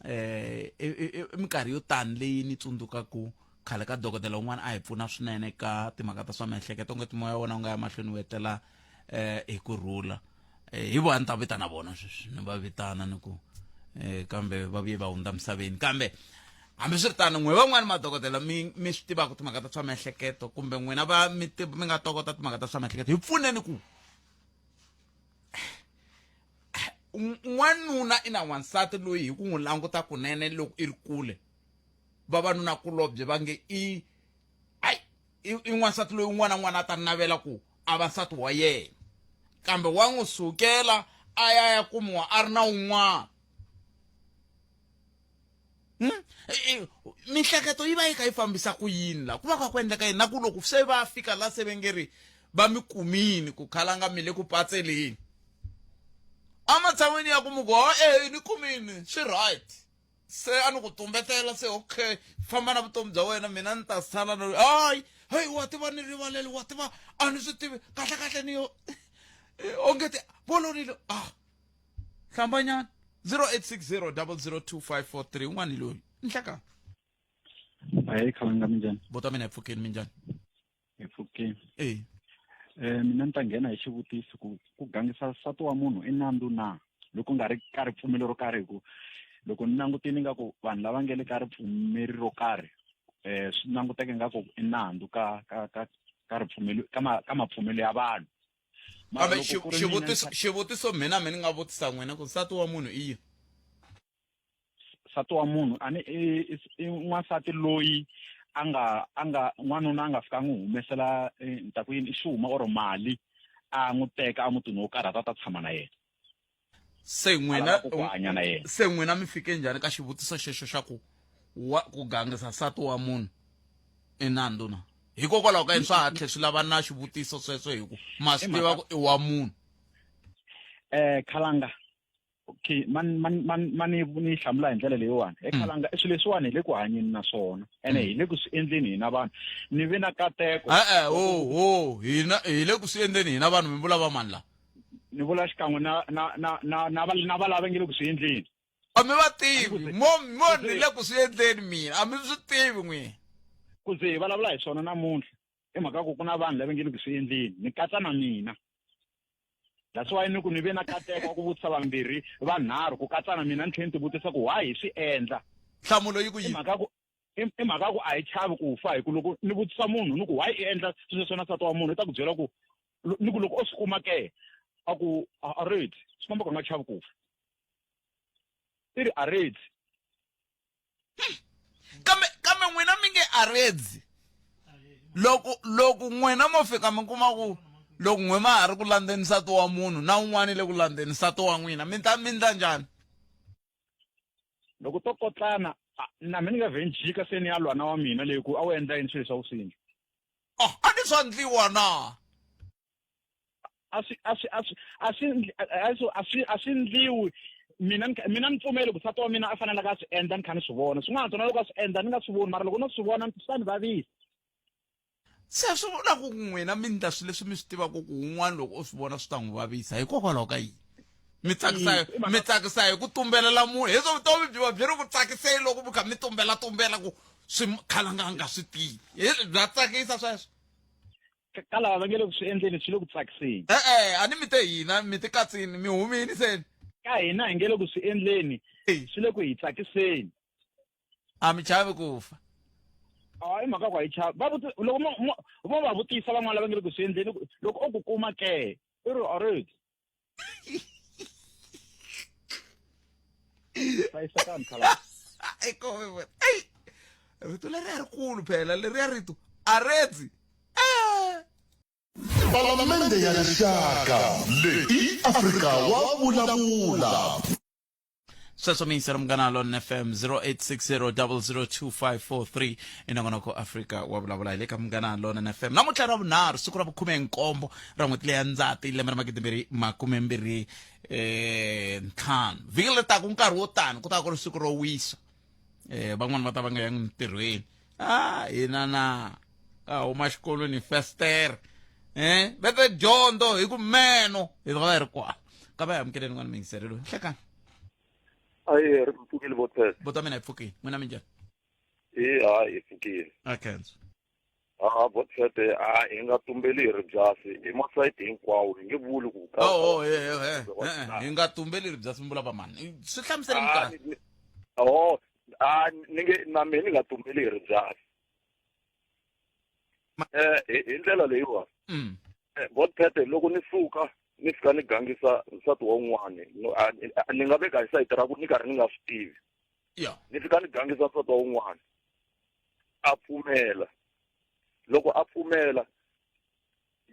eh i minkarhi yo tani leyi ni tsundzukaku khale ka dokodela un'wana a hi pfuna swinene ka timhaka ta swa miehleketo onge timoya wa wona wu nga ya mahlweni wu etlela eh hi ku rhula eh, hi vona ni ta vitana vona sweswi ni va vitana ni ku eh, kambe va vuye va hundza misaveni kambe hambiswiritano n'we van'wani madokodela mi mi swi tivaka timhaka ta swa miehleketo kumbe n'wina va mi mi nga tokota timhaka ta swa miehleketo hi pfuneni ku n'wanuna i na n'wansati loyi hi ku n'wi languta kunene loko i ri kule vavanuna kulobye va nge i ai i n'wansati loyi un'wana na un'wana a ta navela ku a va nsati wa yena kambe wa n'wi sukela a ya ya kumiwa a ri na un'wana hmm? Mihleketo yi va yi kha yi fambisa ku yini la ku va kha ku endleka yini na ku loko se va fika la se va nge ri va mi kumini ku khalanga mi le ku patseleni ematshan'wini ya ku mi ku e ni kumini swi right se a ni ku tumbetela se okay famba na vutomi bya wena mina ni ta sala na hayi heyi wa tiva ni rivaleli wa tiva a ni swi tivi kahle kahle ni yo onge ti volonile ah hlambanyana 0860 002543 un'wana hi loyi nhleka Ahee khalanga minjhani? Bota mina hi pfukeni minjhani? Hi pfukeni. Eh. Eh mina ni ta nghena hi xivutiso ku ku gangisa nsati wa munhu i nandzu na loko nga ri ka ripfumelo ro karhi hi ku loko ni langutile nga ku vanhu lava nge le ka ripfumeri ro karhi eh swi languteke nga ku i nandzu ka ka ka ka ripfumelo ka ma ka mapfumelo ya vanhu kambe xivutiso xivutiso mina mi ni nga vutisa n'wina ku nsati wa munhu i yini nsati wa munhu a ni i n'wansati loyi a nga a nga n'wanuna a nga fika a n'wi humesela eh, ni ta ku yini i xuma or mali a n'wi teka emutini wo karhi a ta ta tshama na yena se n'wina ku hanya na yena se n'wina mi fike njhani ka xivutiso xexo xa ku wa ku gangisa nsati wa munhu i nandzu na hikokwalaho ka yini swa ha tlhe swi lava na xivutiso sweswo hi ku ma swi tiva ku i wa munhu eh khalanga okay man man man mani ni hlamula hi ndlela leyiwani ekhalanga mm. swilo leswiwani hi le ku hanyeni na swona ene mm. hi le ku swi endleni hina vanhu ni ve na kateko e-e o o hina hi le ku swi endleni hina vanhu mi vula va mani la ni vula xikan'we na na na na na va na va lava nge le ku swi endleni a mi va tivi mo mo ni le ku swi endleni mina a mi swi tivi n'wina ku ze hi vulavula hi swona namuntlha i mhaka ku ku na vanhu lava nge le ku swi endleni ni katsa na mina that's why ni ku ni ve na kateko wa ku vutisa vambirhi vanharhu ku katsa na mina ni tlhela ni ti vutisa ku why hi swi endla nhlamulo yi ku yini mhaka ku i mhaka ku a hi chavi ku fa hi ku loko ni vutisa munhu ni ku why i endla swilo swa na nsati wa munhu i ta ku byela ku ni ku loko o swi kuma ke a ku a ready swi komba ku a nga chavi ku fa i ri a ready kambe kambe n'wina mi nge aredzi loko loko n'wina mo fika mi kuma ku loko n'we ma ha ri ku landzeni nsati wa munhu na un'wana le ku landzeni nsati wa n'wina mi ta mi ndla njhani Loko to kotlana na mina ni nga vhe ni jika se ni ya lwa na wa mina leyi ku a wu endla yini swilo swa vusindzi. Oh, a ni swa ndliwa na? A swi a swi a swi a swi a swi a swi a swi ndliwi mina mina ni pfumeli ku nsati wa mina a faneleke a swi endla ni kha ni swi vona swin'wana swona loko a swi endla ni nga swi voni mara loko no swi vona swi ta ni vavisa. Se swi vula ku n'wina mi ndla swilo leswi mi swi tivaka ku un'wana loko o swi vona swi ta n'wi vavisa hikokwalaho ka yini mi tsakisa mi tsakisa hi ku tumbelela munhu hi swo vutomi byi va byi ri ku tsakiseni loko mi kha mi tumbela tumbela ku swi khalanga a nga swi tivi hi bya tsakisa sweswo. Ka lava va nge le ku swi endleni swi le ku tsakiseni. E-e, a ni mi te hina mi ti katsini mi humini seni. Ka hina hi nge le ku swi endleni swi le ku hi tsakiseni. A mi chavi ku fa. A i mhaka ku a hi chavi. Va vuti loko mo mo vo va vutisa van'wana lava nge le ku swi endleni loko o ku kuma ke i ri alright. Hlayisekani khala. Ei rito leri a ri kulu phela leriya rito aredzi. Palamende ya Rixaka leyi i Afrika wa vulavula. Sweswo mi yingisela Munghana Lon FM 0860002543 i nongonoko Afrika wa vulavula hi le ka Munghana Lon FM. Namuntlha ra vunharhu siku ra vukhume nkombo ra n'hweti leya Ndzati lembe ra magidimbirhi makumembirhi ntlhanu. Vhiki leri taka nkarhi wo tani ku ta ku ri siku ro wisa. Van'wani va ta va nga yangi mintirhweni. Hina na ka huma xikolweni fester. Va te dyondzo hi ku meno hi va hi ri kwala. Ka va hi amukeleni n'wana muyingiseri loyi. Nhlekani. Ayi, ri pfukile vo tele. Buti wa mina hi pfukile. N'wina minjhani? E hayi hi pfukile. A khensa. Ha vo tete a hi nga tumbeli hi ribyasi hi masayiti hinkwawo hi nge vuli ku ka Oh, oh, eh, eh, eh, eh, hi nga tumbeli ribyasi mi vula va mani. Swi hlamuseleni kahle. Oh, a ni nge na mina ni nga tumbeli hi ribyasi. Hi ndlela leyiwa. Vo tete loko ni suka ni fika ni gangisa nsati wa un'wana ni nga veka hi sayiti ra ku ni karhi ni nga swi tivi. Ni fika ni gangisa nsati wa un'wana a pfumela. Loko a pfumela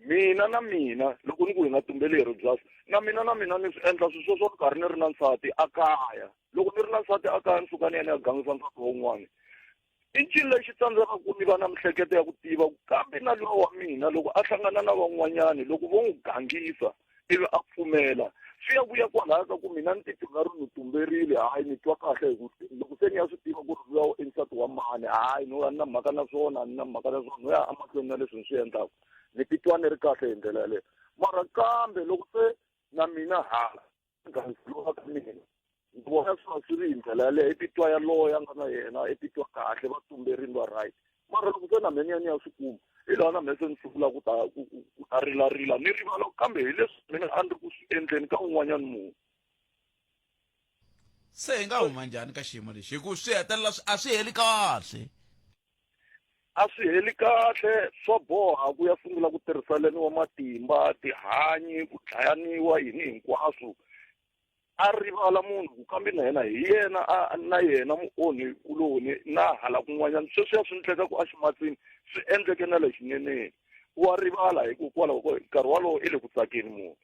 mina na mina loko ni ku hi nga tumbeli hi ribyasi na mina na mina ni swi endla swilo sweswo ni karhi ni ri na nsati a kaya. Loko ni ri na nsati a kaya ni suka ni ya ni ya gangisa nsati wa un'wana. I ncini lexi tsandzekaka ku ni va na mihleketo ya ku tiva ku kambe na luwa wa mina loko a hlangana na van'wanyani loko vo n'wi gangisa ivi a pfumela swi ya vuya kwalaya ka ku mina ni titwa nga ri ni tumberile hayi ni twa kahle hi ku loko se ni ya swi tiva ku ri luya i nsati wa mani hayi no a ni na mhaka na swona a ni na mhaka na swona no ya emahlweni na leswi ni swi endlaka ni titwa ni ri kahle hi ndlela yaleyo mara kambe loko se na mina hala gangisiwa ka mina ni vona swi va swi ri hi ndlela yaleyo i titwa yaloye a nga na yena i titwa kahle va tumberini va right mara loko se na mina ni ya ni ya swi kuma hi laha na mina se ni sungula ku ta ku ku ku ta rilarila ni rivala kambe hi leswi mina a ni ri ku swi endleni ka un'wanyana munhu. Se hi nga huma njhani ka xiyimo lexi hi ku swi hetelela a swi heli kahle? A swi heli kahle swa boha ku ya sungula ku tirhiseleniwa matimba tihanyi ku dlayaniwa yini hinkwaswo a rivala munhu ku kambe na yena hi yena a na yena muonhi kuloni na hala kun'wanyana sweswiya swi endleka ku eximatsini swi endleke na le xineneni wa rivala hikokwalaho ko nkarhi walowo i le ku tsakeni munhu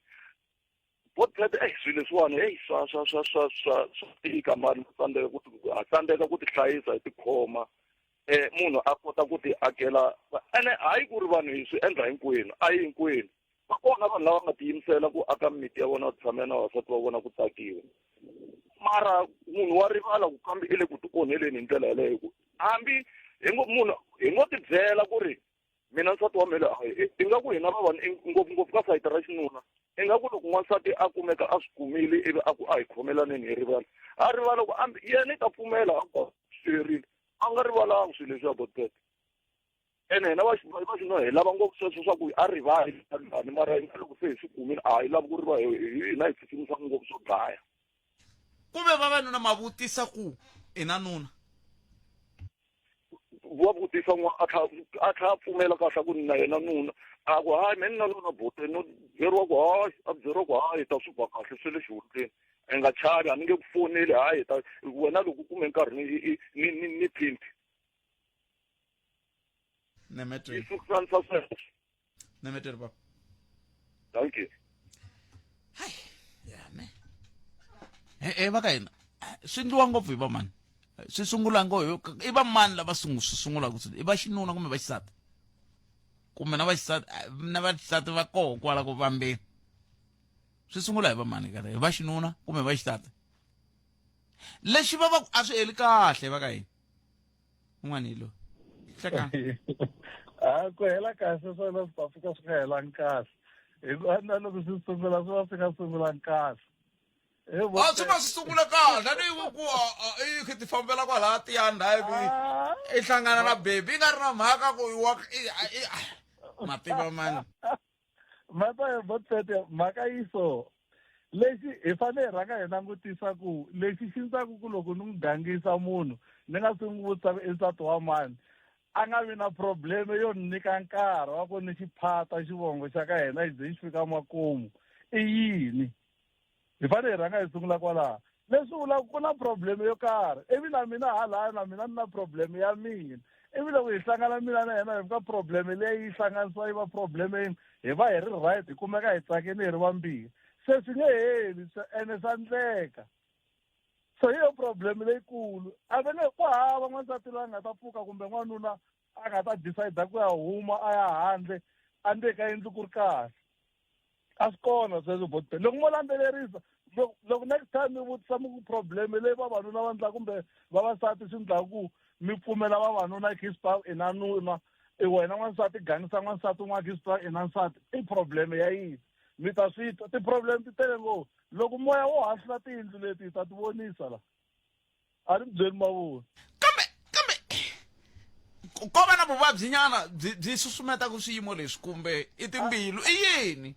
vo tete eyi swilo leswiwani eyi swa swa swa swa swa swa tika mani tsandzeka ku ha tsandzeka ku tihlayisa hi tikhoma munhu a kota ku ti akela ene hayi ku ri vanhu hi swi endla hinkwenu a hi hinkwenu va kona vanhu lava nga tiyimisela ku aka mimiti ya vona va tshamela na vavasati va vona ku tsakiwa mara munhu wa rivala ku kambe i le ku ti onheleni hi ndlela yaleyo ku hambi hi ngo munhu hi ngo tibyela ku ri mina nsati wa mina ingaku hina vavanuna ngopfungopfu ka sayiti ra xinuna ingaku loko n'wansati a kumeka a swi kumile ivi a ku a hi khomelaneni hi rivala a rivala ku ambi yena i ta pfumela a ku swi herile a nga rivalanga swilo leswiya botete ene hina va xinuna hi lava ngopfu sweswo swa ku a rivali njhani mara hina loko se hi swi kumile a hi lavi ku riva hina hi tsutsumisaka ngopfu swo dlaya kumbe vavanuna ma vutisa ku i na nuna wa vutisa n'wa a tlha a tlha a pfumela kahle ku na yena nuna a ku hayi me ni na nuna bote no byeriwa ku hayi a byeriwa ku hayi ta swi ba kahle swi le xihundleni i nga chavi a ni nge ku foneli hayi ta wena loko u kume nkarhi ni ni ni ni thinti Nemetweni. Yi sukusanisa sweswo. Nemetweni baba. Thank you. Hai, ya ne. Eh eh va ka hina. Swi ndliwa ngopfu hi vamani. Swi sungula ngo hi i va mani lava swi sungulaka swilo? I va xinuna kumbe va xisati? Kumbe na vaxisati na vaxisati va koho kwala ku vambeni? Swi sungula hi va mani kahle? Hi va xinuna kumbe va xisati? Lexi va va ku a swi heli kahle va ka hina. Un'wana hi loyi. Hlekani. A ku hela kahle swona swi ta fika swi nga helangi kahle. Hikuva na loko swi sungula swi va swi nga sungulangi kahle. A swi va swi sungula kahle ni ku i khe ti fambela kwalaya tiyani ivi i hlangana na baby i nga ri na mhaka ku wa mativa mani. Mhaka ya botfet mhaka yi so lexi hi fanele hi rhanga hi langutisa ku lexi xi ndzaku ku loko ni n'wi gangisa munhu ni nga swi n'wi vutisa ku i nsati wa mani a nga vi na probleme yo ni nyika nkarhi wa ku ni xi phata xivongo xa ka hina xi ze xi fika makumu i yini. Hi fanele hi rhanga hi sungula kwalaho. Leswi vulaka ku na problem yo karhi ivi na mina halaya na mina ni na problem ya mina ivi loko hi hlangana mina na yena hi fika problem leyi yi hlanganisiwa yi va problem yin'we hi va hi ri right hi kumeka hi tsakile hi ri vambirhi se swi nge heli ene swa ndleka. So hi yo problem leyikulu a va nge ku hava n'wansati loyi a nga ta pfuka kumbe n'wanuna a nga ta decide ku ya huma a ya handle a ndzeni ka yindlu ku ri kahle. A swi kona sweswo bot. Loko mo landzelerisa loko loko next time mi vutisa mi ku problem leyi vavanuna va ndla kumbe vavasati swi ndlaku ku mi pfumela vavanuna khispa i na nuna i wena n'wansati gangisa n'wansati un'wana khispa i na nsati i problem ya yini mi ta swi twa ti-problem ti tele ngopfu loko moya wo hahlula tiyindlu leti hi ta ti vonisa la a ni mi byeli mavunwa. Ko va na vuvabyi nyana byi byi susumetaka swiyimo leswi kumbe i timbilu i yini?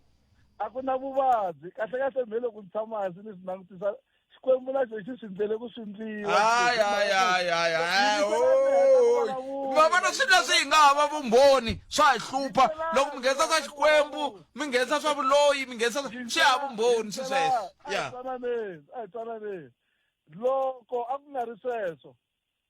A ku na vuvabyi kahle kahle me loko ni tshama hansi ni swi langutisa Xikwembu na xo xi swi ndlele ku swi ndliwa. Hayi hayi hayi hayi hayi ma vona swilo leswi hi nga hava vumbhoni swa hi hlupha loko mi nghenisa swa Xikwembu mi nghenisa swa vuloyi mi nghenisa swi hava vumbhoni swi sweswo ya. A hi twananeni a hi twananeni loko a ku nga ri sweswo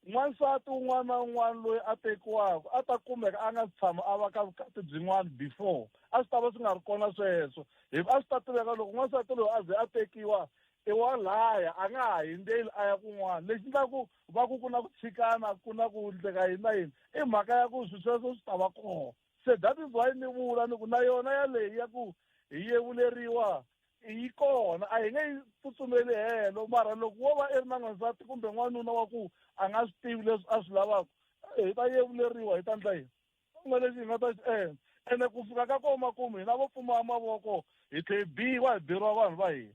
N'wansati un'wana na un'wana loyi a tekiwaka a ta kumeka a nga si tshama a va ka vukati byin'wana before. A swi ta va swi nga ri kona sweswo. Hi a swi ta tiveka loko n'wansati loyi a ze a tekiwa i wa laya a nga ha hundzeli a ya kun'wana. Lexi endlaka ku va ku ku na ku tshikana ku na ku endleka yini na yini i mhaka ya ku swilo sweswo swi ta va kona. Se that is why ni vula ni ku na yona yaleyi ya ku hi yevuleriwa yi kona a hi nge yi tsutsumeli helo mara loko wo va i ri na n'wansati kumbe n'wanuna wa ku a nga swi tivi leswi a swi lavaka hi ta yevuleriwa hi ta ndla yini ku nga lexi hi nga ta xi endla ene ku fika ka kona makumu hina vo pfumala mavoko hi tlhe hi biwa hi beriwa vanhu va hina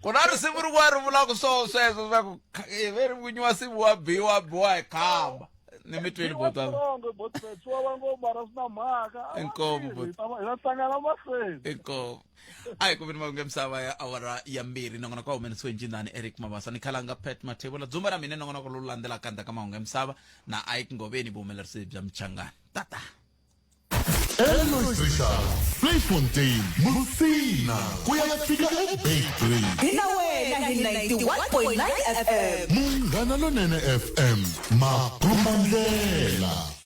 ku na risimu rin'wana ri vulaka swo sweswo swa ku ve ri n'winyi wa simu wa biwa biwa hi khamba ni mi tweli botana inkomu inkomu a hi kuveni mahungu ya misava ya awara ya mbirhi nongonoko wa humelerisiwe njinani Eric Mabasa ni khalanga Pat Mathebula dzumba ra mina nongonoko lowu landzelaka ndzhaku ka mahungu ya misava na Ike Ngoveni vuhumelerisi bya Mchangani tata. Elois Richard, Vleifontein, Musina, ku ya fika eBeitbridge. Hi na wena hi 91.9 FM. Munghana Lonene FM, makombandlela.